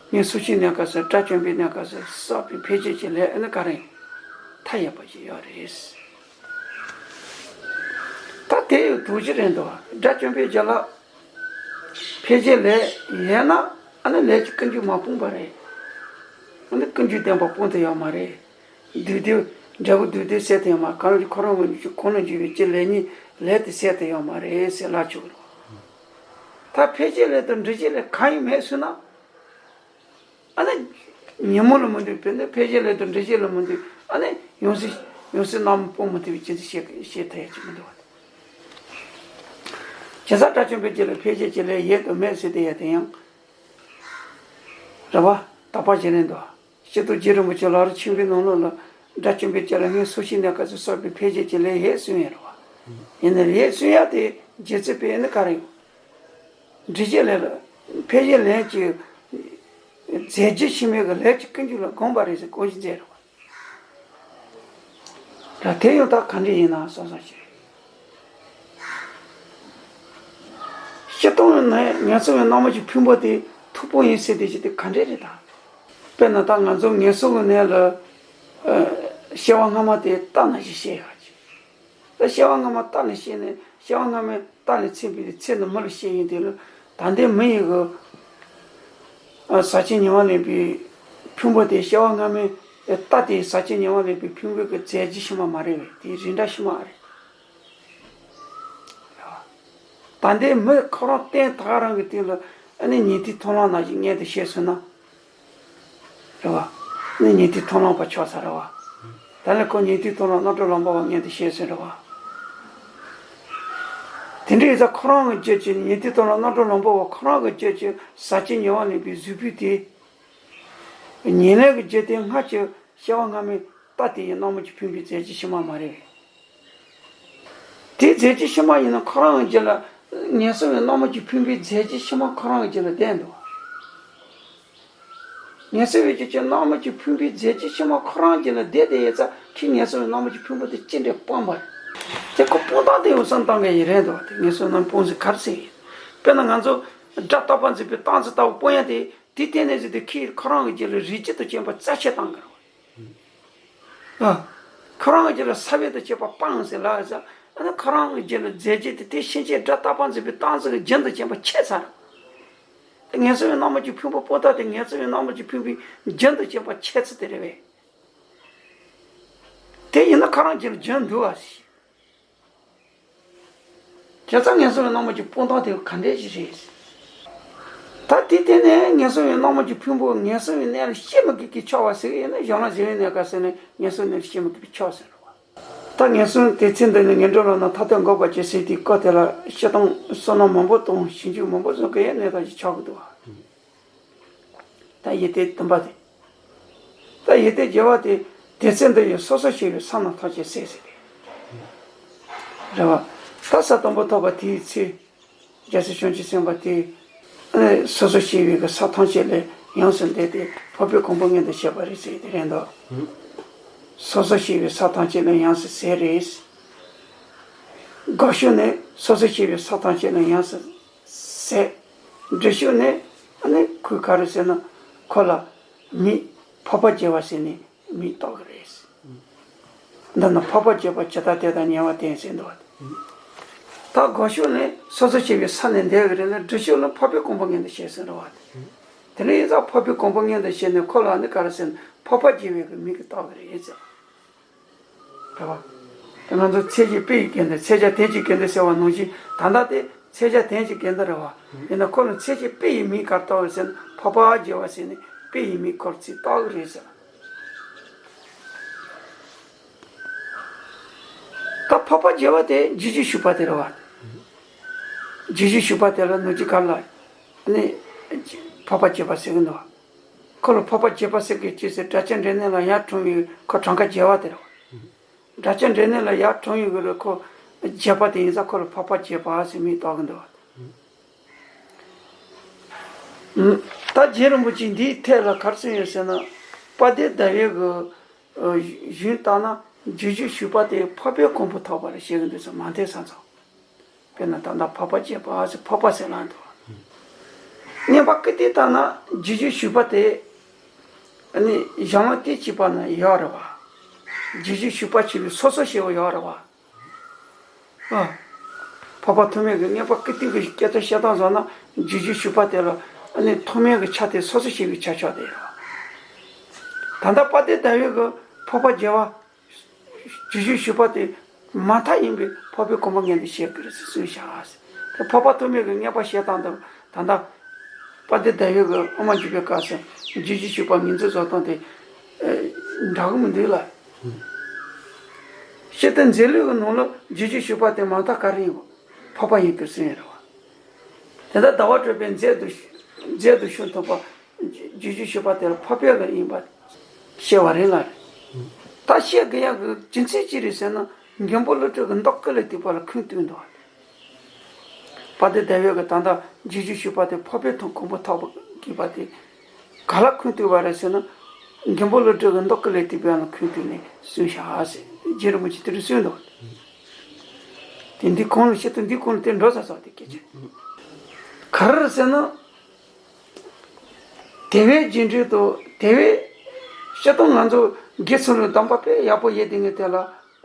བ། ངས་སུ་ཞིག་གནས་སྐབས་སུ་དགྲ་བཅོམ་པའི་གནས་སྐབས་སུ་བསགས་པའི་འཕེལ་བྱེད་ཀྱི་ལས་ཨ་ནི་ག་རེ་ཡིན། མཐའ་ཡས་པ་ཞིག་ཡོད་རེད། ད་དེ་ཡང་དོགས་གཞི་རེད་འདུག་དགྲ་བཅོམ་པའི་རྒྱུད་ལ་འཕེལ་བྱེད་ལས་ཡོད་ན་ཨ་ནི་ལས་ཀྱི་ཀུན་འབྱུང་མ་སྤངས་པ་རེད། ཨ་ནི་ཀུན་འབྱུང་བདེན་པ་སྤོང་ཐུབ་ཡོད་མ་རེད། སྡུག་བདེ་འབྲས་བུ་སྡུག་བདེ་སེལ་ཐུབ་ཡོད་མ་རེད། གང་རུང་ཁོ་རང་གི་ཁོང་ལ་འཇུག་པའི་ཀྱི་ལས་ཉིད་ལས་དེ་སེལ་ཐུབ་ཡོད་མ་རེད་ཟེར་ལབ་ཆོག་གི་རེད། ད་འཕེལ་བྱེད་ལས་དང་འབྲི་བྱེད་ལས་གང་ཡང་མེད་ཟེར་ན། ཨ་ནི་ཉོན་མོངས་ལ་མི་འདུག་དཔེར་ན་འཕེལ་བྱེད་ལས་དང་འབྲི་བྱེད་ལ་མི་འདུག་ཨ་ནི་ཡང་སྲིད་ཡང་སྲིད་རྣམ་སྤོང་མི་ཐུབ་པའི་ཅི་ཟེར་བཤད་བཤད་ཐུབ་ཡ་ཅིག་མི་འདུག་བ། བྱས་ཙང་དགྲ་བཅོམ་པའི་རྒྱུད་ལ་འཕེལ་བྱེད་ཀྱི་ལས་ཡོད་དང་མེད་ཟེར་དེ་ཡ་དེ་ཡང་རེད་བ། དག་པ་ཞིག་རེད་འདུག་སྤྱིར་བཏང་རྗེ་རིན་པོ་ཆེ་ལག་རིས་ཆེན་པོའི་ནང་ལོགས་ལ་དགྲ་བཅོམ་པའི་རྒྱུད་ལ་ངས་སུ་ཞིག་གནས་སྐབས་སུ་བསགས་པའི་འཕེལ་བྱེད་ཀྱི་ལས་ཡོད་གསུངས་ཡོད་རེད་བ། ཡིན་ན་ལས་གསུང་ཡ་དེ་རྗེ་བཙུན་པས་ནི་ག་རེ་ཡོད། འབྲི་བྱེད་ལས་ལ་འཕེལ་བྱེད་ལས་ཀྱི་རྫས་རྒྱུ་ཕྱི་མའི་གི་ལས་ཀྱི་ཀུན་འབྱུང་ལ་དགོངས་པ་རེད་ཟེར་དགོངས་གཞི་མཛད་རེད་བ། ད་དེ་ཡང་ད་ག་འདྲ་ཡིན་ན་བསམ་བསམ་ཞིག་སྤྱིར་བཏང་ནས་ངན་སོང་གི་སྣང་བ་གི་ཕུང་པོ་དེ་མཐུག་པོ་ཡིན་ཟེར་དེ་ཅི་དེ་ག་འདྲ་རེད་ད། དཔེར་ན་ད་ང་ཚོ་ངན་སོང་གི་གནས་ལ་སྐྱེ་བ་སྔ་མ་དེ་རྟ་ནང་བཞིན་སྐྱེ་ཡག་ཅིག་ད་སྐྱེ་བ་སྔ་མ་རྟ་ལ་སྐྱེས་ནས་སྐྱེ་བ་སྔ་མའི་རྟ་ལས་ཚིག་པའི་ཚེ་ནི་མི་ལ་སྐྱེས་ཡིན་དེ་ལ་ད་ལྟའི་མི་ཡི་གི་ཟག་བཅས་ཉེ་བར་ལེན་པའི་ཕུང་པོ་དེ་སྐྱེ་བ་སྔ་མའི་རྟ་དེའི་ཟག་བཅས་ཉེ་བར་ལེན་པའི་ཕུང་པོའི་གི་རྫས་རྒྱུ་ཕྱི་མ་མ་རེད་པས། དེའི་རིགས་འདྲ་ཕྱི་མ་རེད། ད་ལྟའི་མི་ཁོ་རང་བརྟན་ད་ག་རང་གི་སྟེང་ལ་ཨ་ནི་ཉན་ཐོས་མཐོང་ལམ་ནང་བཞིན་མངོན་དུ་བྱས་སོང་ན། རེད་བ། ནི་ཉན་ཐོས་མཐོང་ལམ་པ་ཆགས་ཚར་རེད་བ། ད་ནི་ཁོ་ཉན་ཐོས་མཐོང་ལམ་རྣམ་གྲོལ་ལམ་པ་བ་མངོན་དུ་བྱས་ཟིན་རེད་བ། དེ་འདྲ་ཡིན་ཙང་ཁོ་རང་གི་རྒྱུད་ཀྱི་ཉན་ཐོས་མཐོང་ལམ་རྣམ་གྲོལ་ལམ་པ་བ་ཁོ་རང་གི་རྒྱུད་ཀྱི་ཟག་བཅས་ཉེ་བར་ལེན་པའི་གཟུགས་པོ་དེ། ཉེར་ལེན་གྱི་རྒྱུད་དེ་སྔར་གྱི་སྐྱེ་བ་སྔ་མའི་རྟ་དེ་ཡི་སྣང་མུན་གྱི་ཕུང་པོའི་རྫས་རྒྱུ་ཕྱི་མ་མ་རེད། དེའི་རྫས་རྒྱུ་ཕྱི་མ་ཡིན་ན་ཁོ་རང་གི་རྒྱུད་ལ་ངན་སོང་བའི་སྣང་མུན་གྱི་ཕུང་པོའི་རྫས་རྒྱུ་ཕྱི་མ་ཁོ་རང་གི་རྒྱུད་ལ་བསྡད་འདུག་ངལ་གསོ་བའི་རྒྱུ་ཅན་རྣམ་སྨིན་གྱི་ཕུང་པོའི་རྫས་ཀྱི་ཕྱི་མ་ཁོ་རང་རྒྱུད་ལ་བསྡད་དེ་ཡོད་ཙང་ཁྱེད་ངལ་གསོ་བའི་རྣམ་སྨིན་གྱི་ཕུང་པོ་དེ་ཅི་འདྲའི་སྤངས་པ་རེད། དེ་ཁོ་སྤོང་སྟངས་དེ་འུ་ཚང་བཏང་གི་ཡིན་རེད་འདུག་དེ་ངལ་གསོ་རྣམ་སྤོང་ཟེར་ག་རེ་ཟེར་ཡིན། དཔེར་ན་ང་ཚོ་སྒྲ་རྟག་པ་འཛིན་པའི་རྟག་འཛིན་ལྟ་བུ་སྤོང་ཡ་དེ་དེ་བརྟེན་ནས་ཟེར་དུས་ཁྱེད་ཁོ་རང་གི་རྒྱུད་ལ་རིགས་རྒྱུད་དང་བཅས་པ་རྩ་ཆད་བཏང་གི་རེད། ཨ། ཁོ་རང་གི་རྒྱུད་ལ་ས་བོན་དང་བཅས་པ་སྤངས་ཟེར་ལབ་ཙང་ཨ་ནི་ཁོ་རང་གི་རྒྱུད་ལ་རྫས་རྒྱུད་དེ་དེ་ཕྱིན་ཆད་སྒྲ་རྟག་པ་འཛིན་པའི་རྟག་འཛིན་གྱི་རྒྱུན་དུ་བྱས་པ་ཆད་ཚར། དེ་ངལ་གསོ་བའི་རྣམ་སྨིན་གྱི་ཕུང་པོ་སྤོང་སྟངས་དེ་ངལ་གསོ་བའི་རྣམ་སྨིན་གྱི་ཕུང་པོའི་རྒྱུན་དུ་བྱས་པ་ཆད་ཚུལ་དེ་རེད་པས། དེ་ཡིན་ན་ཁོ་རང་རྒྱུད་ལ་རྒྱུན་འདུག་ཨ་ཞེས། བྱས་ཙང་ངལ་གསོ་བའི་རྣམ་སྨིན་གྱི་སྤོང་སྟངས་དེ་ག་འདྲས་ཞིག་རེད། ད་དེ་བརྟེན་ནས་ངལ་གསོ་བའི་རྣམ་སྨིན་གྱི་ཕུང་པོ་ངལ་གསོ་བའི་གནས་ལ་སྐྱེ་མི་དགོས་ཀྱི་ཆགས་པ་ཟེར་གྱི་ཡོད་ན་གཞན་ལ་གཞན་བའི་གནས་སྐབས་ཟེར་ནས་ངལ་གསོ་གནས་ལ་སྐྱེ་མི་དགོས་པའི་ཆགས་ཟེར་རོ། ད་ངལ་གསོ་དེ་ཚེ་འདི་ནས་ངན་འགྲོ་ལ་ན་ཐ་དད་འགོག་པར་བྱེད་ཟེར་དུས་སྐབས་དེ་ལ་སྤྱིར་བཏང་བསོད་ནམས་མང་པོ་དང་ཞིང་ཆུ་མང་པོ་བཟོ་དགོས་ཡས་གནས་སྟངས་ཤིག་ཆགས་ཀྱི་འདུག་བ། ད་ཡི་དེ་བདུན་པ་དེ། ད་ཡི་དེ་བརྒྱད་པ་དེ་དེ་ཚེ་འདི་ཡི་སོ་སོ་སྐྱེ་བོའི་ས་རྣམས་ཐམས་ཅད་ཟད་ཟེར་ཏེ། རེད་བ། ད་ས་དང་པོ་ཐོབ་པ་དེའི་ཚེ། རྒྱལ་སྲས་བྱང་ཆུབ་སེམས་དཔའ་དེ། སོ་སོ་སྐྱེ་བོའི་གི་ས་ཐམས་ཅད་ལས་ཡོངས་སུ་འདས་ཏེ་འཕགས་པའི་གོ་འཕང་མངོན་དུ་བྱས་པ་རེད་ཟེར་དེ་རེད་འདུག་སོ་སོ་སྐྱེ་བོའི་ས་ཐམས་ཅད་ལས་ཡོངས་སུ་ཟད་རེད། དགག་ཕྱོགས་ནས་སོ་སོ་སྐྱེ་བོའི་ས་ཐམས་ཅད་ལས་ཡོངས་སུ་ཟད། སྒྲུབ་ཕྱོགས་ནས་ཨ་ནི་ཁོས་ག་རེ་ཟེར་ན་ཁོ་ལ་མིང་འཕགས་པ་རྒྱལ་བ་ཟེར་ནས་མིང་བཏགས་ཀྱི་རེད། འདི་ནི་འཕགས་པ་རྒྱལ་པོ་ཇི་ལྟར་དེ་དག་ཉེ་བར་བསྟན་ཟེར་འདུག་ད་དགག་ཕྱོགས་ནས་སོ་སོ་སྐྱེ་བོའི་ས་ནས་འདས་ཀྱི་རེད་ལ་སྒྲུབ་ཕྱོགས་ལ་འཕགས་པའི་གོ་འཕང་མངོན་དུ་བྱས་ཟེར་འདུག་དེ་ནས་ཡིན་ཙང་འཕགས་པའི་གོ་འཕང་མངོན་དུ་བྱས་ནས་ཁོ་ལ་ནི་ག་རེ་ཟེར་ན་འཕགས་པ་རྒྱལ་བའི་གི་མིང་གི་བཏགས་ཀྱི་རེད་ཟེར། རེད་བ། དེ་ང་ཚོ་མཚན་གཞི་དཔེ་ཡི་དགེ་འདུན་མཚན་བྱ་དོན་གྱི་དགེ་འདུན་ཟེར་བ་ནང་བཞིན་ད་ལྟ་དེ་མཚན་བྱ་དོན་གྱི་དགེ་འདུན་རེད་བ། ཡིན་ན་ཁོ་ལ་མཚན་གཞི་དཔེ་ཡི་མིང་ག་རེ་བཏགས་ཡོད་ཟེར་ན་འཕགས་པ་རྒྱལ་བ་ཟེར་ནས་དཔེ་ཡི་མིང་ཁོ་ལ་ཚིག་བཏགས་ཀྱི་རེད་ཟེར། ད་འཕགས་པ་རྒྱལ་བ་དེ་རྗེས་འཇུག་ཞུགས་པ་དེ་རེད་བ། རྗེས་འཇུག་ཞུགས་པ་དེ་ལ་ནུ་ཅི་ག་ལ་ནི་འཕགས་པ་རྒྱལ་བ་ཟེར་གི་འདུག་ཁོ་ལ་འཕགས་པ་རྒྱལ་བ་ཟེར་གི་ཅི་ཟེར་སྒྲ་གཅན་འདྲེ་གནོན་ལ་ཡར་འཁྲུངས་ཡོད་ཁོ་གྲངས་ཀ་རྒྱལ་བ་དེ་རེད་བ། སྒྲ་གཅན་འདྲེ་གནོན་ལ་ཡར་འཁྲུངས་ཡོད་གི་རེད་ཁོ་རྒྱལ་བ་དེ་ཡིན་ཙང་ཁོ་ལ་འཕགས་པ་རྒྱལ་བ་ཟེར་མིང་བཏགས་གི་འདུག་ད་རྗེ་རིན་པོ་ཆེས་འདིའི་ཐད་ལ་ག་རེ་གསུངས་ཡོད་ཟེར་ན། དཔལ་ལྡན་ཟླ་བའི་གི་གཞུང་ལྟར་ན་རྗེས་འཇུག་ཞུགས་པ་དེ་འཕགས་པའི་གོ་འཕང་ཐོབ་པ་ལ་བཤད་ཀྱི་འདུག་ཟེར་མ་མཐའི་ས་མཚམས། དཔེར་ན་ད་ལྟ་འཕགས་པ་རྒྱལ་བ་ཟེར་འཕགས་པ་ཟེར་ལབ་འདུག་མངོན་པ་ཀིརྟིའི་ལྟར་ན་རྗེས་འཇུག་ཞུགས་པ་དེ་ནི་གཞན་ལ་དེ་གཅིག་པ་ན་ཡོད་རེད་བ། རྗེས་འཇུག་ཞུགས་པ་གཅིག་པའི་སོ་སོ་སྐྱེ་བོ་ཡོད་རེད་བ། ཨ། འཕགས་པ་ཐོགས་མེད་ཀྱི་མངོན་པ་ཀིརྟི་གི་སྐད་དོད་བཤད་སྟངས་བཟོ་ན་རྗེས་འཇུག་ཞུགས་པ་དེ་ལ་ཨ་ནི་ཐོགས་མེད་ཀྱི་ཆ་དེ་སོ་སོ་སྐྱེ་བོའི་ཆ་ཆགས་དེ་ཡོད། ད་ལྟ་དཔལ་ལྡན་ཟླ་བའི་གི་འཕགས་པ་རྒྱལ་བ་རྗེས་འཇུག་ཞུགས་པ་དེ་མ་མཐའ་ཡིན་པའི་འཕགས་པའི་གོ་འཕང་མངོན་དུ་བྱེད་ཀྱི་རེད་ཟེར་གསུངས་བཞག་ཟེར། དེ་འཕགས་པ་ཐོགས་མེད་ཀྱི་མངོན་པ་བཤད་སྟངས་དང་ད་ལྟ། དཔལ་ལྡན་ཟླ་བའི་གི་དབུ་མ་འཇུག་པའི་སྐབས་སུ་རྗེས་འཇུག་ཞུགས་པ་མིང་ཚིག་བཟོ་སྟངས་དེ་འདྲ་གི་མི་འདུག་ལ། སྤྱིར་བཏང་མཛད་ལུགས་ཀྱི་ནང་ལ་རྗེས་འཇུག་ཞུགས་པ་དེ་མ་མཐའ་ག་རེ་ཡིན་གོ་འཕགས་པ་ཡིན་དུ་གསུངས་ཡོད་རེད་བ། དེ་ལྟར་ཟླ་བ་གྲགས་པས་མཛད་དུ་མཛད་དུ་ཞུགས་ཐུབ་པ་རྗེས་འཇུག་ཞུགས་པ་དེ་ལ་འཕགས་པའི་གི་ཡིན་པ་བཤད་པ་རེད་ལ། ད་བཤད་དགོས་ཡག་གི་རྒྱུ་མཚན་ཅི་རེད་ཟེར་ན་མགོན་པོ་ཀླུ་སྒྲུབ་ཀྱི་མདོ་ཀུན་ལས་བཏུས་པ་ལ་ཁུངས་གཏུགས་འདུག་བ། དཔལ་ལྡན་ཟླ་བའི་གི་ད་ལྟ་རྗེས་འཇུག་ཞུགས་པ་དེ་འཕགས་པའི་ཐོག་གོ་འཕང་ཐོབ་པ་དགོས་པ་དེ་ག་ལ་ཁུངས་གཏུགས་པ་རེད་ཟེར་ན། མགོན་པོ་ཀླུ་སྒྲུབ་ཀྱི་མདོ་ཀུན་ལས་བཏུས་པའི་ནང་ཁུངས་གཏུགས་ནས་གསུངས་བཞག་ཟེར་རྗེ་རིན་པོ་ཆེས་དེ་འདྲ་གསུངས་འདུག་དེ་འདི་གོང་ལ་བཤད་དུས་འདི་གོང་ལ་དེ་འགྲོ་ས་སོགས་དེ་སྐད་ཆ། ག་རེ་རེད་ཟེར་ན། དེ་བས་རྗེས་འགྲོ་དང་དེ་བས་སྤྱིར་བཏང་ང་ཚོ་དགེ་ཚུལ་ལ་གདམས་པ་དཔེ་ཡག་པོ་ཡོད་དེ་ངས་དེ་ལ་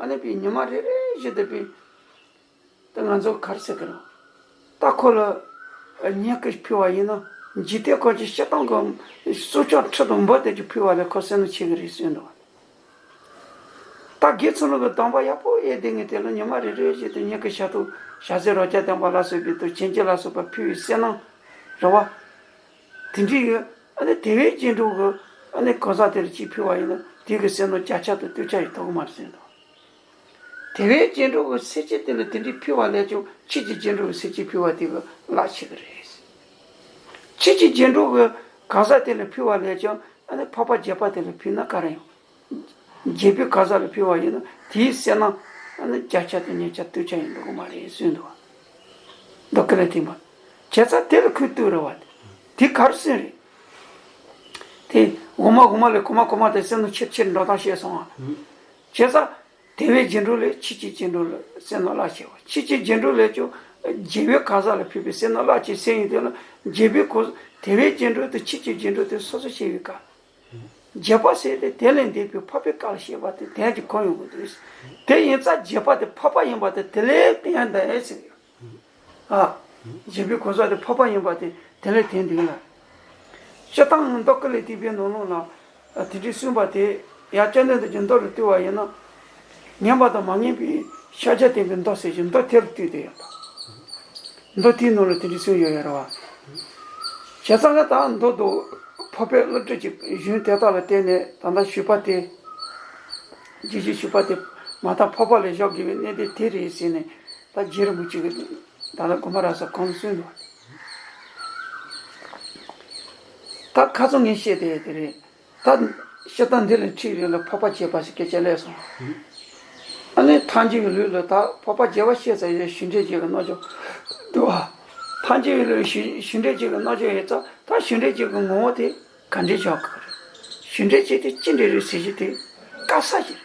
ཨ་ནི་པའི་ཉི་མ་རེ་རེ་བཞིན་དུ་པའི། ད་ང་ཚོ་ག་རེ་ཟེར་གི་རེད། ད་ཁོ་ལ་བསྙེན་བཀུར་ཕུལ་བ་ཡིན་ན་འཇིག་རྟེན་ཁོ་ཅི་སྤྱིར་བཏང་གི་གསོལ་ལྕམ་ཁྲི་དང་འབུལ་དེ་ཅིག་ཕུལ་བ་ལས་ཁོ་བསོད་ནམས་ཆེ་གི་རེད་གསུངས་འདུག་ད་དགེ་ཚུལ་ལ་གི་གདམས་པ་ཡག་པོ་ཡོད་དེ་ངས་དེ་ལ་ཉི་མ་རེ་རེ་བཞིན་དུ་བསྙེན་བཀུར་བྱ་ཐུབ་བྱ་ཟེར་རོ་བརྒྱ་ལྡན་པ་ལ་སོགས་པའི་དུ་བྱིན་གྱིས་ལ་སོགས་པ་ཕུལ་བའི་བསོད་ནམས་རེད་བ། དེ་འདྲའི་ཡོད་ཨ་ནི་དེ་བས་རྗེས་འགྲོ་གི་ཨ་ནི་གང་ཟག་དེ་ལ་ཅིག་ཕུལ་བ་ཡིན་ན་དེ་གི་བསོད་ནམས་བརྒྱ་ཆ་དང་སྟོང་ཆ་ཡི་ཐོག་མར་གསུངས་འདུག་དེ་བས་རྗེས་འགྲོ་གི་སེམས་ཅན་དེ་ལ་དེ་འདྲའི་ཕུལ་བ་ལས་ཀྱང་ཁྱེད་ཀྱིས་རྗེས་འགྲོ་གི་སེམས་ཅན་ཕུལ་བ་དེ་གི་ལག་ཆེ་གི་རེད། ཁྱེད་ཀྱིས་རྗེས་འགྲོ་གི་གང་ཟག་དེ་ལ་ཕུལ་བ་ལས་ཀྱང་ཨ་ནི་འཕགས་པ་རྒྱལ་པོ་དེ་ལ་ཕུལ་ན་ག་རེ་ཡོང་། རྒྱལ་པོའི་གང་ཟག་ལ་ཕུལ་བ་ཡིན་ན་དེའི་བསོད་ནམས་ཨ་ནི་བརྒྱ་ཆ་དང་ཉིས་ཆ་སྟོང་ཆ་ཡིན་འགྲོ་གི་མ་རེད་གསུངས་འདུག་བ། མདོ་ཀུན་ལས་བཏུས་པ། བྱས་ཙང་དེ་ལ་ཁུངས་གཏུགས་རེད་བ། དེ་ག་རེ་གསུངས་རེད། དེ་འོ་མ་འོ་མ་ལས་གོ་མ་གོ་མ་དེ་སེམས་ནང་ཆེར་ཆེར་འགྲོ་སྟངས་བཤད་སོང་བ། བྱས་ཙང་དལ་བའི་རྗེས་འགྲོ་ལས་ཆེས་ཆེར་རྗེས་འགྲོ་ལ་སེམས་ནང་བརླག་བྱས་པ། ཆེས་ཆེར་རྗེས་འགྲོ་ལས་ཀྱང་རྒྱལ་བའི་གང་ཟག་ལ་ཕན་པའི་སེམས་ནང་བརླག་བྱས་སེམས་ཡིན་དེ་ལ་རྒྱལ་བའི་གོ་དལ་བའི་རྗེས་འགྲོ་དེ་ཆེས་ཆེར་རྗེས་འགྲོ་དེ་སོ་སོ་ཤེས་པའི་སྐབས། རྒྱས་པ་ཟེར་ཏེ་དེ་ལས་འདས་པའི་འཕགས་པའི་བཀའ་ལ་བཤད་པ་དེ་དོན་གྱི་གོ་ཡོང་གི་འདུག་དེ་ཡིན་ཙང་རྒྱས་པ་དེ་འཕགས་པ་ཡིན་པ་དེ་དེ་ལས་བསྟན་ཡང་འདའ་ཡས་ཟེར་ཡོད། ཨ། རྒྱལ་པོའི་གོ་ས་དེ་འཕགས་པ་ཡིན་པ་དེ་དེ་ལས་བསྟན་འདུག་ལ། སྤྱིར་བཏང་མདོ་ཀུན་ལས་བཏུས་པའི་ནང་ལོགས་ལ་དེ་འདྲའི་གསུངས་པ་དེ་ཡང་བཅོམ་ལྡན་འདས་ཀྱིས་མདོ་རུ་བཏུས་པ་ཡིན་ན། ཉན་པ་དང་མ་ཉན་པའི་ཤཱཀྱ་བསྟན་པའི་མདོ་ཟེར་ཞིང་མདོ་དེ་རུ་བཏུས་ཏེ་ཡོད་པ། མདོ་དེའི་ནང་ལ་དེ་འདྲའི་གསུངས་ཡོད་ཡོད་རེད་བ། བྱས་ཙང་ད་མདོ་དུ་འཕགས་པའི་བསླབ་བྱ་ཅིག་གཞུང་དེ་དག་ལ་བརྟེན་ནས་ད་ལྟ་ཞུས་པ་དེ། རྗེས་ཤུལ་ཞུས་པ་དེ་མ་མཐའ་འཕགས་པ་ལ་བཞག་དགོས་པའི་གནད་དོན་དེ་རེད་ཟེར་ནས་ད་རྗེ་རིན་པོ་ཆེ་གིས་ད་ལྟ་དགོངས་པ་རབ་གསལ་གོང་དུ་གསུངས་འདུག་ད་ཁ་སང་ངས་བཤད་དེ་དེ་རེད། ད་སྤྱིར་བཏང་འདི་ལ་ཁྲིད་རེ་ལ་འཕགས་པ་བརྒྱད་པ་ཟེར་སྐད་ཆ་སླེབས་སོང་། ཨ་ནི་ཐལ་འགྱུར་བའི་ལུགས་ལ་ད་འཕགས་པ་བརྒྱད་པ་བཤད་ཚར་ཡོད། ཞུ་འགྲེལ་བརྒྱད་ཀྱི་རྣལ་འབྱོར་འདུག་བ། ཐལ་འགྱུར་བའི་ལུགས་ཞུ་ཞུ་འགྲེལ་བརྒྱད་ཀྱི་རྣལ་འབྱོར་ཡོད་ཙང་ད་ཞུ་འགྲེལ་བརྒྱད་ཀྱི་ངོ་བོ་དེ་ག་འདྲས་ཆགས་ཀྱི་རེད། ཞུ་འགྲེལ་བརྒྱད་དེ་ཅི་འདྲས་རེད་ཟེར་གྱི་དེ་དཀའ་ས་ཞིག་རེད།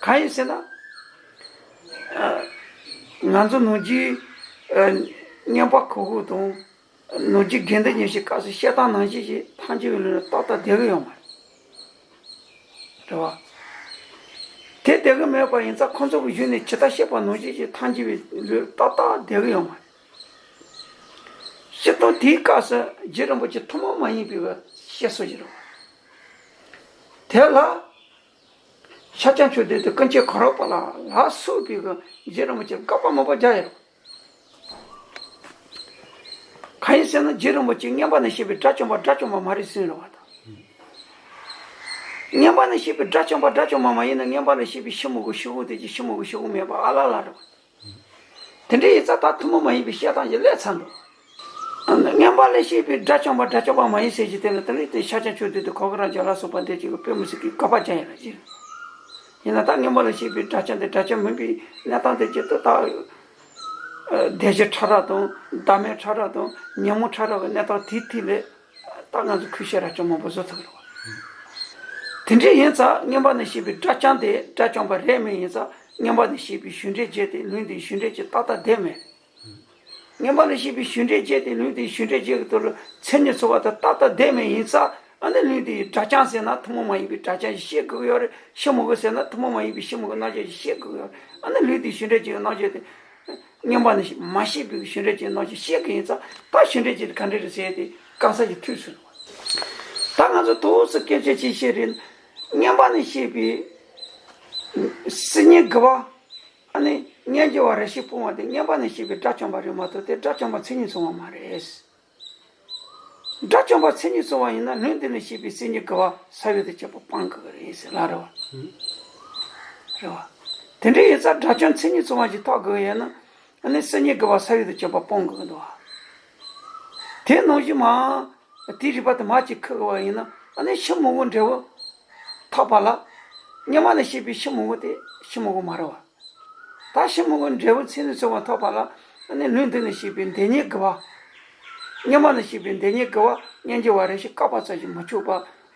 གང་ཡིན་ཟེར་ན། ང་ཚོ་ནང་རྒྱུད་བསྙེན་པ་གོ་དགོས་དང་། ནང་རྒྱུད་དགེ་འདུན་གཉེན་བཤེས་སྐབས་སུ་བཤད་སྟངས་ནང་བཞིན་གྱི་ཐལ་འགྱུར་བའི་ལུགས་ཏག་ཏག་བསྡད་ཀྱི་ཡོད་མ་རེད། རེད་བ། དེ་བསྡད་ཀྱི་མེད་པ་ཡིན་ཙང་ཁོང་ཚོ་གི་གཞུག་ནས་ཇི་ལྟར་བཤད་པ་ནང་བཞིན་གྱི་ཐལ་འགྱུར་བའི་ལུགས་ཏག་ཏག་བསྡད་ཀྱི་ཡོད་མ་རེད། སྤྱིར་བཏང་དེའི་སྐབས་སུ་རྗེ་རིན་པོ་ཆེ་ཐུན་མོང་མ་ཡིན་པའི་བཤད་སྲོལ་ཞིག་རེད་བ། དེ་ལ་ཤཱཀྱ་མཆོག་ལྡན་དེ་ཀུན་མཁྱེན་གོ་རམས་པ་ལ་ལ་སོགས་པའི་གི་རྗེ་རིན་པོ་ཆེ་དགག་པ་མང་པོ་རྒྱག་ཡོད། གང་ཡིན་ཟེར་ན་རྗེ་རིན་པོ་ཆེ་བསྙེན་པ་ནས་བཤད་པའི་དགྲ་བཅོམ་པ་དགྲ་བཅོམ་པ་མ་རེད་གསུངས་རེད་བ་དང་། བསྙེན་པ་ནས་བཤད་པའི་དགྲ་བཅོམ་པ་དགྲ་བཅོམ་པ་མ་ཡིན་ན་བསྙེན་པ་ནས་བཤད་པའི་ཕྱི་མོ་གི་ཕྱི་དབུགས་དེ་ཀྱི་ཕྱི་མོ་གི་ཕྱི་དབུགས་མེད་པ་ཨ་ལ་ལ་རེད་བ། དེ་འདྲ་ཡིན་ཙང་ད་ཐུན་མོང་མ་ཡིན་པའི་བཤད་སྟངས་ཀྱི་སླད་ཚར་འདུག་བསྙེན་པ་ལས་བཤད་པའི་དགྲ་བཅོམ་པ་དགྲ་བཅོམ་པ་མ་ཡིན་ཟེར་གྱི་དེ་ལ་དེ་ནི་དེ་ཤཱཀྱ་མཆོག་ལྡན་དེ་གོ་ག་ར་རྒྱ་ལ་སོགས་པ་འདས་ཀྱི་དཔེ་མི་སྲིད་ཀྱི་དགག་པ་རྒྱག་ཡིན་ལ་ཅི། ཡིན་ན་ད་བསྙེན་པ་ལས་བཤད་པའི་དགྲ་བཅོམ་དེ་དགྲ་བཅོམ་མིན་པའི་གནས་སྟངས་དེ་ཇི་ལྟར་ད། བདེ་གཤེགས་ཕྲ་རགས་དང་བདག་མེད་ཕྲ་རགས་དང་ཉོན་མོངས་ཕྲ་རགས་ཀྱི་གནས་སྟངས་དེའི་ཐད་ལས། ད་ང་ཚོ་ཁུལ་བཤད་ར་ཅུང་མང་པོ་བཟོ་ཐུབ་ཀྱི་རེད་བ། དེ་འདྲ་ཡིན་ཙང་བསྙེན་པ་ནས་བཤད་པའི་དགྲ་བཅོམ་དེ་དགྲ་བཅོམ་པ་རེད་མིན་ཡིན་ཙང་བསྙེན་པ་ནས་བཤད་པའི་ཞུ་འགྲེལ་བརྒྱད་དེ་ལུང་དེའི་ཞུ་འགྲེལ་གྱི་ཏག་ཏག་བསྡད་མེད། བསྙེན་པ་ནས་བཤད་པའི་ཞུ་འགྲེལ་བརྒྱད་དེ་ལུང་དེའི་ཞུ་འགྲེལ་བརྒྱད་ཀྱི་ཐོག་ལ་མཚན་ཉིད་ཚོགས་པ་དང་ཏག་ཏག་བསྡད་མེད་ཡིན་ཙང་ཨ་ནི་ལུང་དེའི་དགྲ་བཅོམ་ཟེར་ན་ཐུན་མོང་མ་ཡིན་པའི་དགྲ་བཅོམ་ཞིག་བཤད་དགོས་ཀྱི་ཡོད་རེད། ཕྱི་མོ་གི་ཟེར་ན་ཐུན་མོང་མ་ཡིན་པའི་ཕྱི་མོ་གི་རྣལ་འབྱོར་ཞིག་བཤད་དགོས་ཀྱི་ཡོད་རེད། ཨ་ནི་ལུང་དེའི་ཞུ་འགྲེལ་བརྒྱད་ཀྱི་རྣལ་འབྱོར་དེ། བསྙེན་པ་ནས་མ་བཤད་པའི་ཞུ་འགྲེལ་གྱི་རྣལ་འབྱོར་བཤད་ཀྱི་ཡིན་ཙང་ད་ཞུ་འགྲེལ་གྱི་ག་འདྲ་རེད་ཟེར་ཏེ་གང་ཟག་གི་ཐུགས་སུ། ད་ང་ཚོ་ཏོག་ཙམ་སྐད་ཆ་ཅིག་བཤད་རིན། བསྙེན་པ་ནས་བཤད་པའི་སིལ་སྙན་དགུ་པ། ཨ་ནི་སྙན་བརྒྱུད་པ་རེ་ཞིག་སྤོང་བ་དེ་བསྙེན་པ་ནས་བཤད་པའི་དགྲ་བཅོམ་པ་རེད་མ་གཏོགས་དེ་དགྲ་བཅོམ་པ་མཚན་ཉིད་ཚང་བ་མ་རེད། དགྲ་བཅོམ་པ་མཚན་ཉིད་ཚང་བ་ཡིན་ན་ལུང་འདི་ནས་བཤད་པའི་སིལ་སྙན་དགུ་པ་ས་བོན་དང་བཅས་པ་སྤང་དགོས་ཀྱི་རེད་ཟེར་ལ་རེད་བ། རེད་བ། དེ་འདྲ་ཡིན་ཙང་དགྲ་བཅོམ་མཚན་ཉིད་ཚང་བ་ཞིག་ཐོབ་དགོས་ཡོད་ན། ཨ་ནི་སིལ་སྙན་དགུ་པ་ས་བོན་དང་བཅས་པ་སྤང་དགོས་ཀྱི་འདུག་བ། དེ་ནང་བཞིན་མ། དེའི་རིགས་པ་དེ་མར་ཅིག་འཁུར་དགོས་པ་ཡིན་ན་ཨ་ནི་ཕྱི་མོ་གི་འབྲས་བུ་ཐོབ་པ་ལ། བསྙེན་པ་ནས་བཤད་པའི་ཕྱི་མོ་གི་དེ་ཕྱི་མོ་གི་མ་རེད་བ། ད་ཕྱི་མོ་གི་འབྲས་བུ་མཚན་ཉིད་ཚང་བ་ཐོབ་པ་ལ་ཨ་ནི་ལུང་འདི་ནས་བཤད་པའི་བདེན་གཉིས་དགུ་པ། བསྙེན་པ་ནས་བཤད་པའི་བདེན་གཉིས་དགུ་པ་སྙན་བརྒྱུད་པ་རེ་ཞིག་བཀག་པ་ཙམ་གྱིས་མི་ཆོག་པ།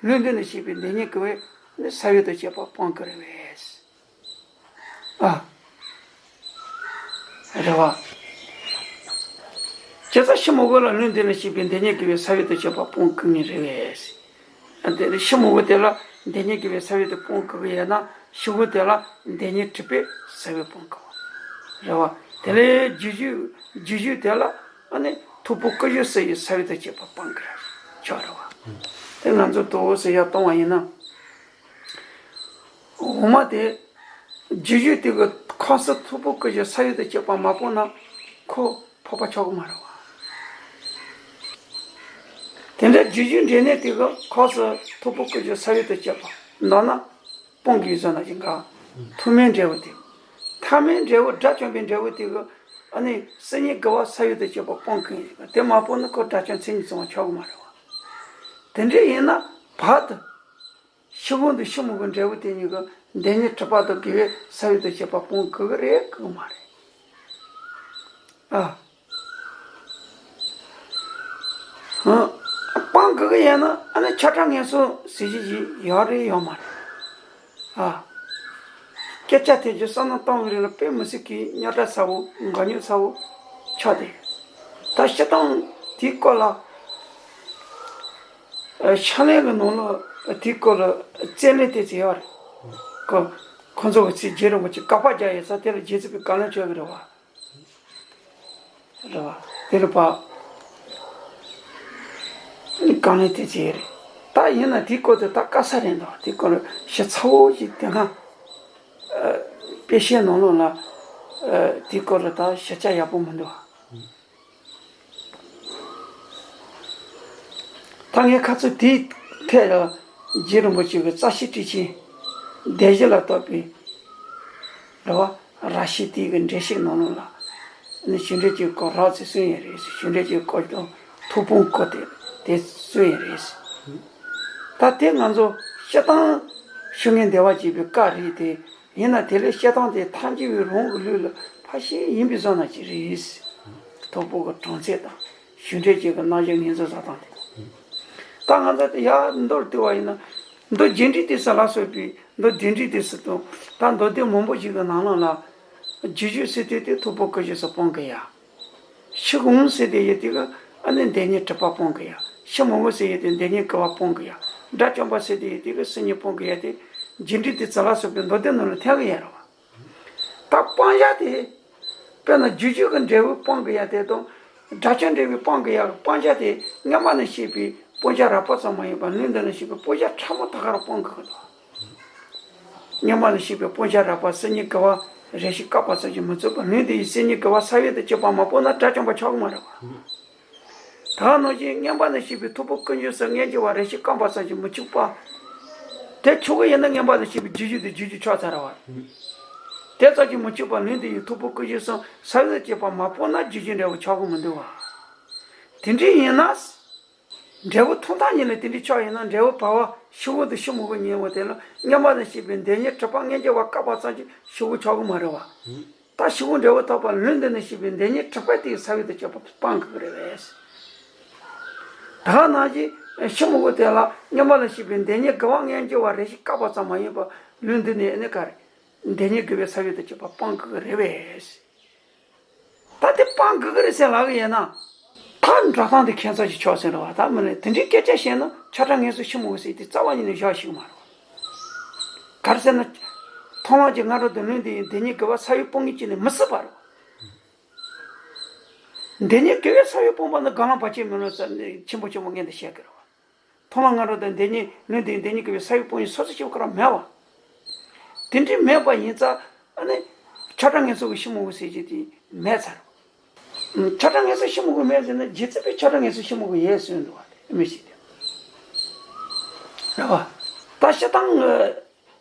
ལུང་འདི་ནས་བཤད་པའི་བདེན་གཉིས་དགུ་པས་ཨ་ནི་ས་བོན་དང་བཅས་པ་སྤང་དགོས་རེད་པས། ཨ། རེད་བ། བྱས་ཙང་ཕྱི་མོ་གི་ལ་ལུང་འདི་ནས་བཤད་པའི་བདེན་གཉིས་དགུ་པས་ས་བོན་དང་བཅས་པ་སྤང་དགོས་ངེས་རེད་པས། དེ་ནས་ཕྱི་མོ་བོ་དེ་ལ་བདེན་གཉིས་དགུ་པས་ས་བོན་དེ་སྤོང་དགོས་ཀྱི་ཡོད་ན་ཕྱི་བོ་དེ་ལ་བདེན་གཉིས་དྲུག་པས་ས་བོན་སྤོང་དགོས་པ་རེད་བ། དེ་ལས་རྗེས་ཤུལ་རྗེས་ཤུལ་དེ་ལ་ཨ་ནི་ཐོར་བུ་ཀུ་ཤུ་ཟེར་ཡི་ས་བོན་དང་བཅས་པ་སྤང་དགོས་ཆོག་རེད་བ། དེ་ང་ཚོ་དོ་ཟེར་ཡ་གཏོང་བ་ཡིན་ན། འོ་མ་དེ་རྗེས་ཤུལ་དེ་གི་ཁོངས་སུ་ཐོར་བུ་ཀུ་ཤུ་ས་བོན་དང་བཅས་པ་མ་སྤོང་ན་ཁོ། འཕགས་པ་ཆགས་ཀྱི་མ་རེད་བ། དེ་འདྲ་རྗེས་ཤུལ་འབྲས་གནས་དེ་གི་ཁོངས་སུ་ཐོར་བུ་ཀུ་ཤུ་ས་བོན་དང་བཅས་པ་འདོགས་ན་སྤོང་གི་ཡོད་ཟེར་ན་ཅི་འགའ། ཐོག་མའི་འབྲས་བུ་དེ། ཐ་མའི་འབྲས་བུ་དགྲ་བཅོམ་པའི་འབྲས་བུ་དེ་གི་ཨ་ནི་སིལ་སྙན་དགུ་པ་ས་བོན་དང་བཅས་པ་སྤོང་གི་ཡིན་ཟེར་ག་དེ་མ་སྤོང་ན་ཁོ་དགྲ་བཅོམ་མཚན་ཉིད་ཚང་བ་ཆགས་ཀྱི་མ་རེད་བ། དེ་འདྲ་ཡིན་ན་བར་དུ། ཕྱི་བོ་དང་ཕྱི་མོ་གི་འབྲས་བུ་དེ་གཉིས་ཀྱི་བདེན་གཉིས་གྲུབ་པ་དང་དགེ་བའི་ས་བོན་དང་བཅས་པ་སྤོང་དགོས་ཀྱི་རེད་དགོས་ཀྱི་མ་རེད། ཨ། ཧང་། སྤང་ གི་ཡིན་ན་ཨ་ནི་ཆ་གྲངས་ངན་གསོག་ཟེར་གྱི་ཡོད་རེད་ཡོད་མ་རེད། ཨ། སྐད་ཆ་དེ་ཚོ་བསམ་བློ་གཏོང་བའི་རིང་ལ་དཔེ་མི་སྲིད་ཀྱི་རྙོག་དྲ་ཚ་བོ་འགག་རྙོག་ཚ་བོ་ཆགས་བསྡད་ཡོད། ད་སྤྱིར་བཏང་དེའི་སྐོར་ལ་ཨ། ཕྱག་ལེན་གྱི་ནང་ལ་དེའི་སྐོར་ལ་རྩོད་གླེང་དེ་ཚོ་ཡོད་རེད། ཁོ་ཁོ་ཚོ་གི་ཚིག་རྗེ་རིན་པོ་ཆེ་དགག་པ་རྒྱག་ཡོད་ས་དེ་ལ་རྗེ་བཙུན་པས་གང་ལེན་བྱས་པ་རེད་བ། རེད་བ། དེ་ལ་ཕར་གང་ལེན་དེ་བྱས་རེད། ད་ཡིན་ན་དེའི་སྐོར་དུ་ད་དཀའ་ས་རེད་འདུག་དེའི་སྐོར་ཞིབ་ཚ་བོ་ཞིག་དེ་སྔ་ཨ། དཔེ་ཆའི་ནང་ལོགས་ལ་ཨ། དེའི་སྐོར་ལ་ད་ཞིབ་ཆ་ཡག་པོ་མི་འདུག་ད་ངས་ཁ་ཚུར་དེའི་ཐད་ལ་རྗེ་རིན་པོ་ཆེ་གི་རྩ་ཤེ་ཊཱིཀ་ཆེན་སྡེ་བཞི་ལ་གཏོགས་པའི་རེད་བ། ར་ཤི་ཏི་གི་འགྲེལ་བཤད་ནང་ལོགས་ལ་ནི་ཞུ་འགྲེལ་གྱི་སྐོར་རགས་ཚོ་གསུངས་ཡོད་རེད། ཞུ་འགྲེལ་གྱི་སྐོར་དང་ཐུགས་ཕན་སྐོར་དེ་དེ་གསུངས་ཡོད་རེད། ད་དེ་ང་ཚོ་སྤྱིར་བཏང་ཤུགས་ངན་བདེ་བ་སྐྱེད་པའི་བཀའ་རེད་དེ། ཡིན་ན་དེ་ལས་བཤད་སྟངས་དེ་ཐལ་འགྱུར་བའི་རང་གི་ལུགས་ལ་ཕར་ཕྱིན་ཡིན་པའི་བཟོ་ན་ཅིག་རེད། ཐོར་བུ་གི་གྲངས་ཚད་དང་ཞུ་འགྲེལ་གྱི་གི་རྣམ་གཞག་ངོས་འཛིན་བཟོ་སྟངས་དེ། ད་ང་ཚོ་དེ་ཡར་མདོར་བསྡུས་པ་ཡིན་ན། མདོ་རྒྱས་འབྲིང་སྡེ་ཚན་ལ་སོགས་པའི་མདོ་རྒྱས་འབྲིང་སྡེ་ཚན་དང་ད་མདོ་སྡེ་མང་པོ་ཞིག་གི་ནང་ལོགས་ལ། རྗེས་འཇུག་ཟེར་དེ་དེ་ཐོར་བུ་དཀོན་མཆོག་གསུམ་སྤང་གི་ཡ། ཕྱི་དབང་ཟེར་དེ་ཡོད་དེ་གི་ཨ་ནི་བདེན་གཉིས་གྲུབ་པ་སྤང་གི་ཡ། ཕྱི་མི་དབང་ཟེར་ཡོད་དེ་བདེན་གཉིས་དགག་པ་སྤང་གི་ཡ། དགྲ་བཅོམ་པ་ཟེར་དེ་ཡོད་དེ་གི་སེམས་ཉིད་སྤང་གི་ཡ་དེ། རྒྱས་འབྲིང་སྡེ་ཚན་ལ་སོགས་པའི་མདོ་སྡེ་ནང་ལ་ཐོན་གི་ཡ་རེད་བ། ད་སྤང་བྱ་དེ། དཔེར་ན་རྗེས་འཇུག་གི་འབྲས་བུ་སྤང་གི་ཡ་དེ་དང་། དགྲ་བཅོམ་འབྲས་བུ་སྤང་གི་ཡ་གི་སྤང་བྱ་དེ་སྔོན་མ་ནས་བཤད་པའི་སྤང་བྱ་རགས་པ་ཙམ་མ་ཡིན་པར་ལུང་འདི་ནས་བཤད་པའི་སྤང་བྱ་ཕྲ་མོ་ད་ག་རང་སྤང་དགོས་ཀྱི་འདུག་སྔོན་མ་ནས་བཤད་པའི་སྤང་བྱ་རགས་པ་སེམས་ཉིད་དགག་པ་རེ་ཞིག་བཀག་པ་ཙམ་གྱིས་མི་ཚུགས་པར་ལུང་འདི་ཡིས་སེམས་ཉིད་དགག་པ་ས་བོན་དུ་གྱུར་པ་མ་སྤངས་ན་དགྲ་བཅོམ་པ་ཆགས་ཀྱི་མ་རེད་པ། ད་ག་ནང་བཞིན་སྔོན་མ་ནས་བཤད་པའི་ཐོར་བུ་དཀོན་མཆོག་གསུམ་མངོན་གྱུར་བ་རེ་ཞིག་བསྐངས་པ་ཙམ་གྱིས་མི་ཚུགས་པ། དེ་ཆོག་གི་ཡིན་ན་སྔོན་མ་ནས་བཤད་པའི་རྗེས་འཇུག་དེ་རྗེས་འཇུག་ཆགས་ཚར་བ། དེ་ཙམ་གྱིས་མི་ཚུགས་པར་ལུང་འདི་ཡིས་ཐོར་བུ་དཀོན་མཆོག་གསུམ་ས་བོན་དུ་གྱུར་པ་མ་སྤངས་ན་རྗེས་འཇུག་འབྲས་བུ་ཆགས་ཀྱི་མི་འདུག་བ། དེ་འདྲ་ཡིན་ན། འབྲས་བུ་མཐོང་ཐག་ཉིད་ལ་དེ་འདྲ་ཆགས་ཡིན་ན་འབྲས་བུ་བར་པ་ཕྱི་དབང་དང་ཕྱི་མི་དབང་གཉིས་པོ་དེ་ལ་སྔོན་མ་ནས་བཤད་པའི་བདེན་གཉིས་གྲུབ་པ་མངོན་གྱུར་བ་བཀག་པ་ཙམ་གྱིས་ཕྱི་དབང་ཆགས་ཀྱི་མ་རེད་བ། ད་ཕྱི་དབང་འབྲས་བུ་ཐོབ་པ་ལུང་འདི་ནས་བཤད་པའི་བདེན་གཉིས་གྲུབ་པ་དེའི་ས་བོན་དུ་གྱུར་པ་སྤང་དགོས་ཀྱི་རེད་པས། ད་ག་ནང་བཞིན་ཕྱི་མི་དབང་དེ་ལ་སྔོན་མ་ལ་བཤད་པའི་བདེན་གཉིས་དགག་པ་མངོན་གྱུར་བ་རེ་ཞིག་བཀག་པ་ཙམ་མ་ཡིན་པར་ལུང་འདི་ནས་ནི་ག་རེ། བདེན་གཉིས་དགག་པའི་ས་བོན་དུ་གྱུར་པ་སྤང་དགོས་ཀྱི་རེད་པས། ད་དེ་སྤང་དགོས་ཀྱི་རེད་ཟེར་ལབ་ཀྱི་ཡིན་ན། ད་འགྲོ་སྟངས་དེ་ཁྱད་མཚར་ཞིག་ཆགས་ཟིན་རེད་བ། ད་མི་ལས་དེ་འདྲའི་སྐད་ཆ་བཤད་ན་ཆ་གྲངས་ངེས་སུ་ཕྱི་མི་དབང་ཟེར་དེ་རྩ་བ་ཉིད་ནས་བཞག་ཤེས་ཀྱི་མ་རེད་བ། ག་རེ་ཟེར་ན། མཐོང་ལམ་གྱི་སྔ་རོལ་དུ་ལུང་འདི་ཡིས་བདེན་གཉིས་དགག་པའི་ས་བོན་སྤང་ངེས་ཀྱི་ནི་མི་སྲིད་པ་རེད་བ། བདེན་གཉིས་དགག་པའི་ས་བོན་སྤངས་པ་ནི་གང་ལ་བར་ཆད་མེད་ལ་ཟེར་ནས་ཆེན་པོ་ཆེན་པོ་ངས་འདི་བཤད་ཀྱི་རེད་བ། མཐོང་ལམ་སྔ་རོལ་དུ་བདེན་གཉིས་ལུང་འདི་ཡིས་བདེན་གཉིས་དགག་པའི་ས་བོན་སྤང་ངེས་སོ་སོ་སྐྱེ་བོ་ཁོ་རང་མེད་བ། དེ་འདྲའི་མེད་པ་ཡིན་ཙང་ཨ་ནི། ཆ་གྲངས་ངེས་སུ་གི་ཕྱི་མི་དབང་ཟེར་གྱི་དེ་མེད་ཚར། ཆ་གྲངས་ངེས་སུ་ཕྱི་མི་དབང་མེད་ཟེར་ན་རྗེ་བཙུན་པས་ཆ་གྲངས་ངེས་སུ་ཕྱི་མི་དབང་ཡོད་ཟེར་འདུག་བ་དེ་མི་ཤེས་ཏེ། རེད་བ། ད་སྤྱིར་བཏང་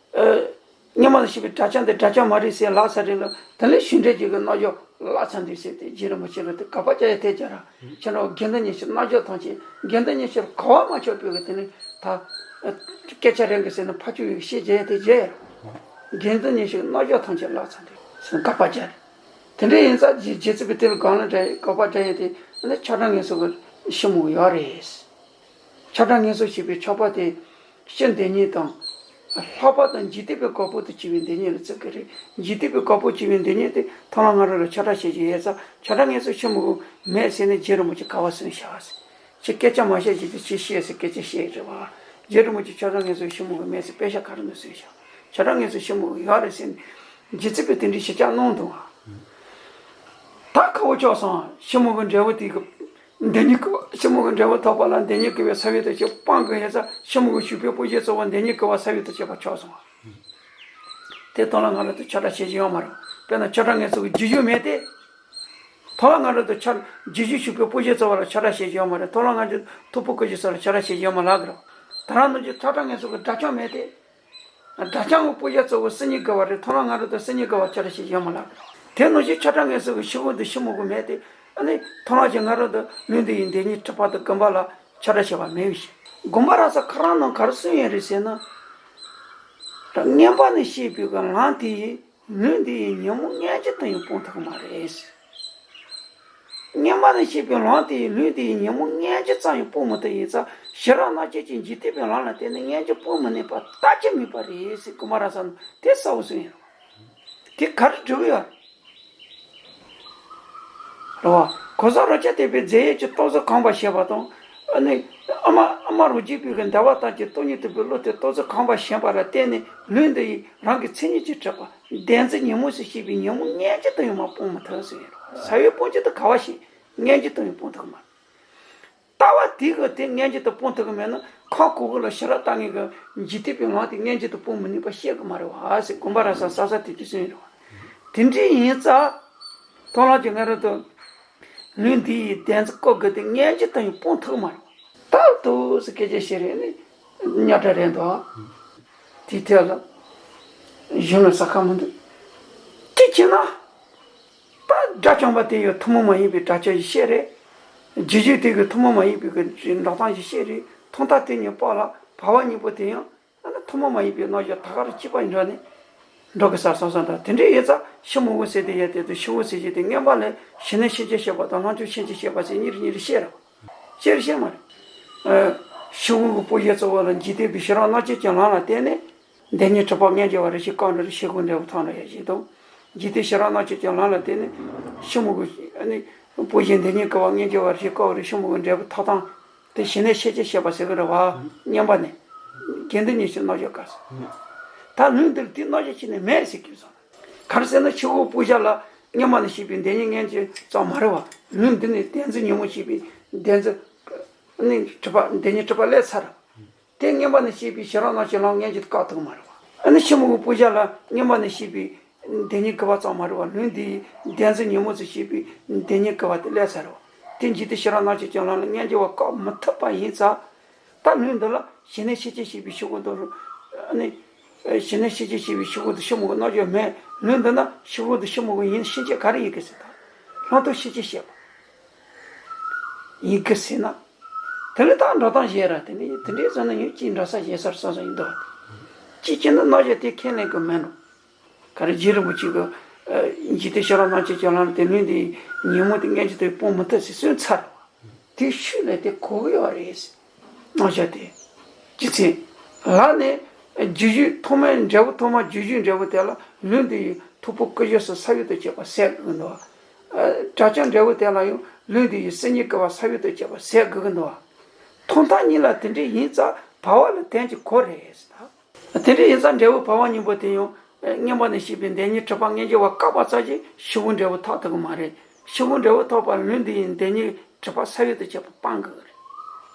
སྔོན་མ་ལ་བཤད་པའི་དགྲ་བཅོམ་དེ་དགྲ་བཅོམ་མ་རེད་ཟེར་ལབ་ཚར་རེད་ལ། དེ་ལས་ཞུ་འགྲེལ་གྱི་གི་རྣལ་འབྱོར་བརླག་ཚར་འདུག་ཟེར་ཏེ་རྗེ་རིན་པོ་ཆེ་ལ་དེ་དགག་པ་རྒྱག་ཡ་ཐལ་རྒྱ་ར། ཁྱེད་རང་དགེ་འདུན་གཉིས་ཆར་རྣལ་འབྱོར་ཐམས་ཅད་དགེ་འདུན་གཉིས་ཆར་གོ་བ་མ་ཆོད་པའི་གི་དེ་ནི་ད་སྐད་ཆ་རེད་གི་ཟེར་ནས་ཕར་ཚུར་ཡི་གེ་བཤད་རྒྱུ་ཡ་དེ་རྗེ། དགེ་འདུན་གཉིས་ཆར་རྣལ་འབྱོར་ཐམས་ཅད་བརླག་ཚར་འདུག་ཟེར་དགག་པ་རྒྱག་རེད། དེ་འདྲ་ཡིན་ཙང་རྗེ་རྗེ་བཙུན་པས་དེ་ལ་གང་ལ་འདྲ་དགག་པ་རྒྱག་ཡ་དེ་ནི་ཆ་གྲངས་ངེས་སུ་གི་ཕྱི་མི་དབང་ཡོད་རེད། ཆ་གྲངས་ངེས་སུ་ཞེས་པའི་ཕྱོགས་པ་དེ། སྤྱི་བདེན་གཉིས་དང་། ལྷག་པ་དང་འཇིག་རྟེན་པའི་བཀག་པོ་དང་བཅས་པའི་བདེན་གཉིས་ལ་བརྩི་གི་རེད། འཇིག་རྟེན་པའི་བཀག་པོ་བཅས་པའི་བདེན་གཉིས་དེ་མཐོང་ལམ་སྔ་རོལ་ལ་ཆ་གྲངས་བཤད་རྒྱུ་ཡོད་ཙང་ཆ་གྲངས་ངེས་སུ་ཕྱི་མི་དབང་མེད་ཟེར་ནས་རྗེ་རིན་པོ་ཆེ་ག་བ་གསུངས་བཞག་ཟེར། ཁྱེད་སྐད་ཆ་མ་བཤད་རྒྱུ་དེ་ཅི་བཤད་ཟེར་སྐད་ཆ་བཤད་རེད་བ། རྗེ་རིན་པོ་ཆེ་ཆ་གྲངས་ངེས་སུ་ཕྱི་མི་དབང་མེད་ཟེར་དཔེ་ཆ་ག་རེ་ནས་གསུངས་བཞག་ཆ་གྲངས་ངེས་སུ་ཕྱི་མི་དབང་ཡོད་རེད་ཟེར་ནས་རྗེ་བཙུན་པས་དེ་འདྲའི་ཞིབ་ཆ་གནང་འདུག་བ། ད་ཁ་བོ་ཆོག་སོང་། ཕྱི་མི་དབང་འབྲས་བུ་དེ་གི་བདེན་གཉིས་དགག་པ། ཕྱི་མི་དབང་འབྲས་བུ་ཐོབ་པ་ལ་བདེན་གཉིས་དགག་པའི་ས་བོན་དུ་གྱུར་པ་སྤང་དགོས་ཡོད་ཙང་ཕྱི་མི་དབང་ཞུགས་པའི་སྤོང་བྱེད་གཙོ་བོ་བདེན་གཉིས་དགག་པའི་ས་བོན་དུ་གྱུར་པ་ཆོག་སོང་བ། དེ་མཐོང་ལམ་སྔ་རོལ་དུ་ཆ་གྲངས་བཤད་རྒྱུ་ཡོད་མ་རེད། དཔེར་ན་ཆ་གྲངས་ངེས་སུ་གི་རྗེས་འཇུག་མེད་དེ། མཐོང་ལམ་སྔ་རོལ་དུ་ཆ་རྗེས་འཇུག་ཞུགས་པའི་སྤོང་བྱེད་གཙོ་བོ་ལ་ཆ་གྲངས་བཤད་རྒྱུ་ཡོད་མ་རེད། མཐོང་ལམ་སྔ་རོལ་ཐོར་བུ་དཀོན་མཆོག་གསུམ་ལ་ཆ་གྲངས་བཤད་རྒྱུ་ཡོད་མ་ལབ་གི་རེད། ད་རང་ནང་བཞིན་ཆ་གྲངས་ངེས་སུ་གི་དགྲ་བཅོམ་མེད་དེ། དགྲ་བཅོམ་གྱི་སྤོང་བྱ་གཙོ་བོ་སེམས་ཉིད་དགག་པ་རེད། མཐོང་ལམ་སྔ་རོལ་དུ་སེམས་ཉིད་དགག་པ་ཆ་གྲངས་བཤད་རྒྱུ་ཡོད་མ་ལབ་གི་རེད། དེ་ནང་བཞིན་ཆ་གྲངས་ངེས་སུ་གི་ཕྱི་དབང་དང་ཕྱི་མི་དབང་མེད་དེ། ཨ་ནི་མཐོང་ལམ་གྱི་སྔ་རོལ་དུ་ལུང་འདི་ཡིས་བདེན་གཉིས་གྲུབ་པ་དང་དགག་པ་ལ་ཆ་གྲངས་བཤད་པ་མེད་པའི་ཕྱིར། དགོངས་པ་རབ་གསལ་ཁོ་རང་ནང་ག་རེ་གསུངས་ཡོད་རེད་ཟེར་ན། སྔོན་མ་ནས་བཤད་པའི་གི་ལམ་དེ་ཡིས་ལུང་འདི་ཡི་ཉོན་མོངས་སྔོན་ཆད་དུ་ཡང་སྤང་ཐུབ་ཀྱི་མ་རེད། སྔོན་མ་ནས་བཤད་པའི་ལམ་དེ་ཡི་ལུང་དེ་ཡི་ཉོན་མོངས་སྔོན་ཆད་ཙམ་ཡང་སྤང་མི་ཐུབ་ཡིན་ཙང་ ཞི་རགས་རྣམ་བཅད་ཀྱི་འཇིག་རྟེན་པའི་ལམ་ལ་བརྟེན་ནས་སྔན་གྱི་སྤོང་མི་ནུས་པ་ལྟ་ཅི་སྨོས་པ་རེད་ཟེར། ཀུ་མ་ར་ས་ནོ་དེ་གསལ་བོ་གསུངས་ཡོད། དེ་ག་རེ་འགྲིག་གི་ཡོད་རེད་བ། གོ་ས་རོ་ཅན་དེ་པའི་རྫས་ཡོད་ཀྱི་རྟོག་བཟོ་གང་བ་ཞེས་པ་དང་། ཨ་ནི་ཨ་མ་ཨ་མ་རོ་རྒྱས་པའི་གི་འདལ་བ་ལྟར་གྱི་སྟོང་ཉིད་རྟོགས་པའི་བློ་དེ་རྟོག་བཟོ་གང་བ་ཞེས་པ་ལ་བརྟེན་ནས་ལུས་འདི་ཡི་རང་གི་མཚན་ཉིད་ཀྱིས་གྲུབ་པ་བདེན་འཛིན་ཉོན་མོངས་སུ་སྐྱེས་པའི་ཉོན་མོངས་སྔན་གྱི་དོན་ཡང་མ་སྤོང་མི་ཐུབ་ཟེར་ཡོད་རེད་བ། ས་བོན་སྤོང་རྒྱུ་དེ་ག་བ་ཞིག་སྔན་གྱི་དོན་ཡང་སྤོང་ཐུབ་གི་མ་རེད། ལྟ་བ་དེ་གི་དེ་སྔན་གྱི་དོན་སྤོང་ཐུབ་གི་མེད་ན་ཁ་ཁོ་གི་ལ་ཞི་རགས་ལྟ་ངན་གི་འཇིག་རྟེན་པའི་ངང་དེ་སྔན་གྱི་དོན་སྤོང་མི་ནུས་པ་བཤད་གི་མ་རེད་བ་ཟེར། དགོངས་པ་ར་ས་ས་ས་དེ་དུས་གསུངས་རེད་བ། དེ་འདྲའི་ཡིན་ཙང་མཐོང་ལམ་གྱི་ང་རང་དུ་ལུས་འདི་ཡི་བདེན་འཛིན་བཀོད་དགོས་དེ་སྔན་གྱི་དོན་ཡང་སྤོང་ཐུབ་གི་མ་རེད་བ། ལྟ་བུ་དུ་ཟེར་སྐད་ཆ་བཤད་རེད་ནི་རྙོག་དྲ་རེད་འདུག་དེའི་ཐད་ལ་གཞུང་ལ་ཟ་ཁ་མི་འདུག་དེ་བྱས་ན། ད་དགྲ་བཅོམ་པ་དེ་ཡང་ཐུན་མོང་མ་ཡིན་པའི་དགྲ་བཅོམ་ཞིག་བཤད་རེད། རྗེས་འཇུག་དེ་གི་ཐུན་མོང་མ་ཡིན་པའི་གི་འགྲོ་སྟངས་ཤིག་བཤད་རེད། ཐོག་མཐའ་དེ་གཉིས་བར་ལ་བར་བ་གཉིས་པོ་དེ་ཡང་ཐུན་མོང་མ་ཡིན་པའི་རྣམ་གཞག་ད་ག་རེ་གཅིག་པ་འགྲོ་ནས་འགྲོ་གི་ས་སོང་སོང་དང་། དེ་འདྲའི་ཡིན་ཙང་ཕྱི་མོ་གི་ཟེར་དེ་ཡང་དེ་དུ་ཕྱི་མོ་ཟེར་གྱི་དེ་སྔོན་མ་ལས་གཞི་གནས་ཤེས་བྱ་བཤད་པ་དང་ལྷག་བཅོམ་ཤེས་བྱ་བཤད་པ་ཟེར་གཉིས་རེ་གཉིས་རེ་བཤད་རེད། བཤད་རེད་བཤད་མ་རེད། ཕྱི་མོ་གི་སྤོང་བྱ་གཙོ་བོ་ལ་འཇིག་རྟེན་པའི་ཞི་རགས་རྣམ་བཅད་ཀྱི་ལམ་ལ་བརྟེན་ནས། བདེན་གཉིས་གྲུབ་པ་སྔོན་གྱི་བ་རེ་ཞིག་བཀག་འགྲོ་རེ་ཕྱི་དགོས་འབྲས་བུ་ཐོབ་འགྲོ་ཡ་ཞིག་དང་། འཇིག་རྟེན་ཞི་རགས་རྣམ་བཅད་ཀྱི་ལམ་ལ་བརྟེན་ནས་ཕྱི་མོ་གི་ཨ་ནི་སྤོང་བྱ་བདེན་གཉིས་དགུ་པ་སྔོན་གྱི་བ་རེ་ཞིག་བཀག་རེ་ཕྱི་མོ་གི་འབྲས་བུ་ཐོབ་སྟངས་དེ་གཞི་གནས་ཤེས་བྱ་བཤད་པ་ཟེར་གི་རེད་བ། སྔོན་མ་ནས་དགེ་འདུན་གཉིས་ཀྱི་རྣམ་གཞག་བཀག་ཟེར། ད་ལུས་འདིར་དེའི་རྣམ་གཞག་ཅི་ནས་མེད་ཟེར་གྱི་སོང་། ག་རེ་ཟེར་ན་ཕྱི་དགོས་སྤོང་བྱ་ལ་སྔོན་མ་ནས་བཤད་པའི་བདེན་གཉིས་སྔོན་གྱི་ཙམ་མ་རེད་བ། ལུས་འདི་ནས་བདེན་འཛིན་ཉོན་མོངས་སྐྱེས་པའི་བདེན་འཛིན་ནི་གྲུབ་པ་བདེན་གཉིས་གྲུབ་པ་སླེབས་ཚར། དེ་སྔོན་མ་ནས་བཤད་པའི་ཞི་རགས་རྣམ་བཅད་ལམ་སྔོན་གྱི་བཀག་ཐུབ་མ་རེད་བ། ཨ་ནི་ཕྱི་མོ་གི་སྤོང་བྱ་ལ་སྔོན་མ་ནས་བཤད་པའི་བདེན་གཉིས་དགུ་པ་ཙམ་མ་རེད་བ། ལུས་འདི་བདེན་འཛིན་ཉོན་མོངས་སུ་སྐྱེས་པའི་བདེན་གཉིས་དགུ་པ་དེ་སླེབས་ཚར་རེད་བ། དེ་འཇིག་རྟེན་ཞི་རགས་རྣམ་བཅད་ཀྱི་ལམ་ལ་སྔོན་གྱི་བ་བཀག་མི་ཐུབ་པ་ཡིན་ཙང་། ད་ལུས་འདི་ལ་གཞི་གནས་ཤེས་བྱ་བཤད་པའི་ཕྱི་དགོས་དུ་ཨ་ནི་གཞི་གནས་ཤེས་བྱ་བཤད་པའི་ཕྱི་དགོས་དུ་ཕྱི་མོ་གི་རྣམ་གཞག་མེད། ལུས་འདི་ན་ཕྱི་དགོས་དུ་ཕྱི་མོ་གི་ཡིན་ཕྱིན་ཆད་ག་རེ་ཡིན་གི་ཟེར། ད་ལྷག་མཐོང་ཤེས་བྱ་བཤད་པ་ཡིན་གི་ཟེར་ན། དེ་ལས་ད་འགྲོ་སྟངས་གཞན་ར་དེ་ནི་དེ་འདྲའི་ཟེར་ན་ཡང་གཅིག་འདྲ་ས་གཞན་སར་སོང་སོང་ཡིན་འདུག་གཅིག་བྱས་ན་རྣམ་གཞག་དེ་ཁས་ལེན་གི་མེད་འགྲོ། ག་རེ་རྗེ་རིན་པོ་ཆེ་གི་འཇིག་རྟེན་ཞི་རགས་རྣམ་བཅད་ཀྱི་ལམ་དེ་ལུས་འདི་ཉོན་མོངས་དེ་སྔོན་གྱི་དོན་སྤོང་མི་ཐུབ་ཟེར་གསུངས་ཚར་བ། དེ་ཤུལ་ལས་དེ་གོ་གི་ཡོད་རེད་ཟེར། རྣམ་གཞག་དེ། རྒྱུ་མཚན། ལར་ནས་རྗེས་འཇུག་ཐོག་མའི་འབྲས་བུ་ཐོག་མ་རྗེས་འཇུག་འབྲས་བུ་དེ་ལ་ལུས་འདི་ཡི་ཐོག་པོ་ཀུན་འབྱུང་སོགས་ས་བོན་དང་བཅས་པ་ཟད་དགོས་འདུག་དགྲ་བཅོམ་འབྲས་བུ་དེ་ལ་ཡང་ལུས་འདི་ཡི་སེམས་ཉིད་དགུ་པ་ས་བོན་དང་བཅས་པ་ཟད་དགོས་ཀྱི་འདུག་ཐོག་མཐའ་གཉིས་ལ་དེ་འདྲ་ཡིན་ཙང་བར་བ་ལ་དོན་གྱི་གོ་རེད་ཟེར། དེ་འདྲ་ཡིན་ཙང་འབྲས་བུ་བར་བ་གཉིས་པོ་དེ་ཡང་སྔོན་མ་ནས་བཤད་པའི་བདེན་གཉིས་གྲུབ་པ་སྔོན་གྱི་བ་བཀག་པ་ཙམ་གྱིས་ཕྱི་དགོས་འབྲས་བུ་ཐོབ་ཐུབ་ཀྱི་མ་རེད། ཕྱི་དགོས་འབྲས་བུ་ཐོབ་པ་ལ་ལུས་འདི་ཡི་བདེན་གཉིས་གྲུབ་པ་ས་བོན་དང་བཅས་པ་སྤང་དགོས་ཀྱི་རེད།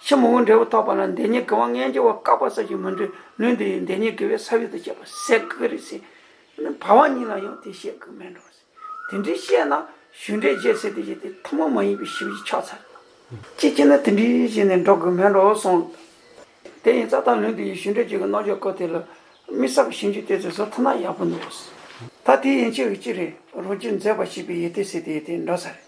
ཕྱི་མོ་གི་འབྲས་བུ་ཐོབ་པ་ལ་བདེན་གཉིས་དགུ་པ་སྔོན་གྱི་བ་བཀག་པ་ཙམ་གྱིས་མི་འགྲིག་ལུས་འདི་ཡི་བདེན་གཉིས་དགུ་པའི་ས་བོན་དང་བཅས་པ་ཟད་དགོས་ཀྱི་རེད་ཟེར། བར་བ་གཉིས་ལ་ཡང་དེ་བཤད་དགོས་མེད་འགྲོ་ཟེར། དེ་འདྲའི་བཤད་ན་ཞུགས་འབྲས་བརྗོད་ཟེར་དེ་བཞིན་དེ་ཐུན་མོང་མ་ཡིན་པའི་ཞིབ་ཅིག་ཆགས་ཚར། གཅིག་བྱས་ན་དེ་འདྲའི་བྱས་ནས་འགྲོ་དགོས་མེད་འགྲོ་གསུངས། དེ་ཡིན་ཙང་ད་ལུས་འདི་ཡི་ཞུགས་འབྲས་བརྗོད་ཀྱི་རྣམ་གཞག་སྐོར་དེ་ལ་དམིགས་བསལ་གྱི་ཞིབ་འཇུག་དེ་ཚོ་བཟོ་ཐུབ་ན་ཡག་པོ་འདུག་ད་དེ་ཡན་ཆད་ཀྱི་གཅིག་རེད། རང་རྒྱུད་མཛེས་པར་བྱེད་པའི་ཡོན་ཏན་ཟེར་དེ་དེ་འདྲ་ས་རེད།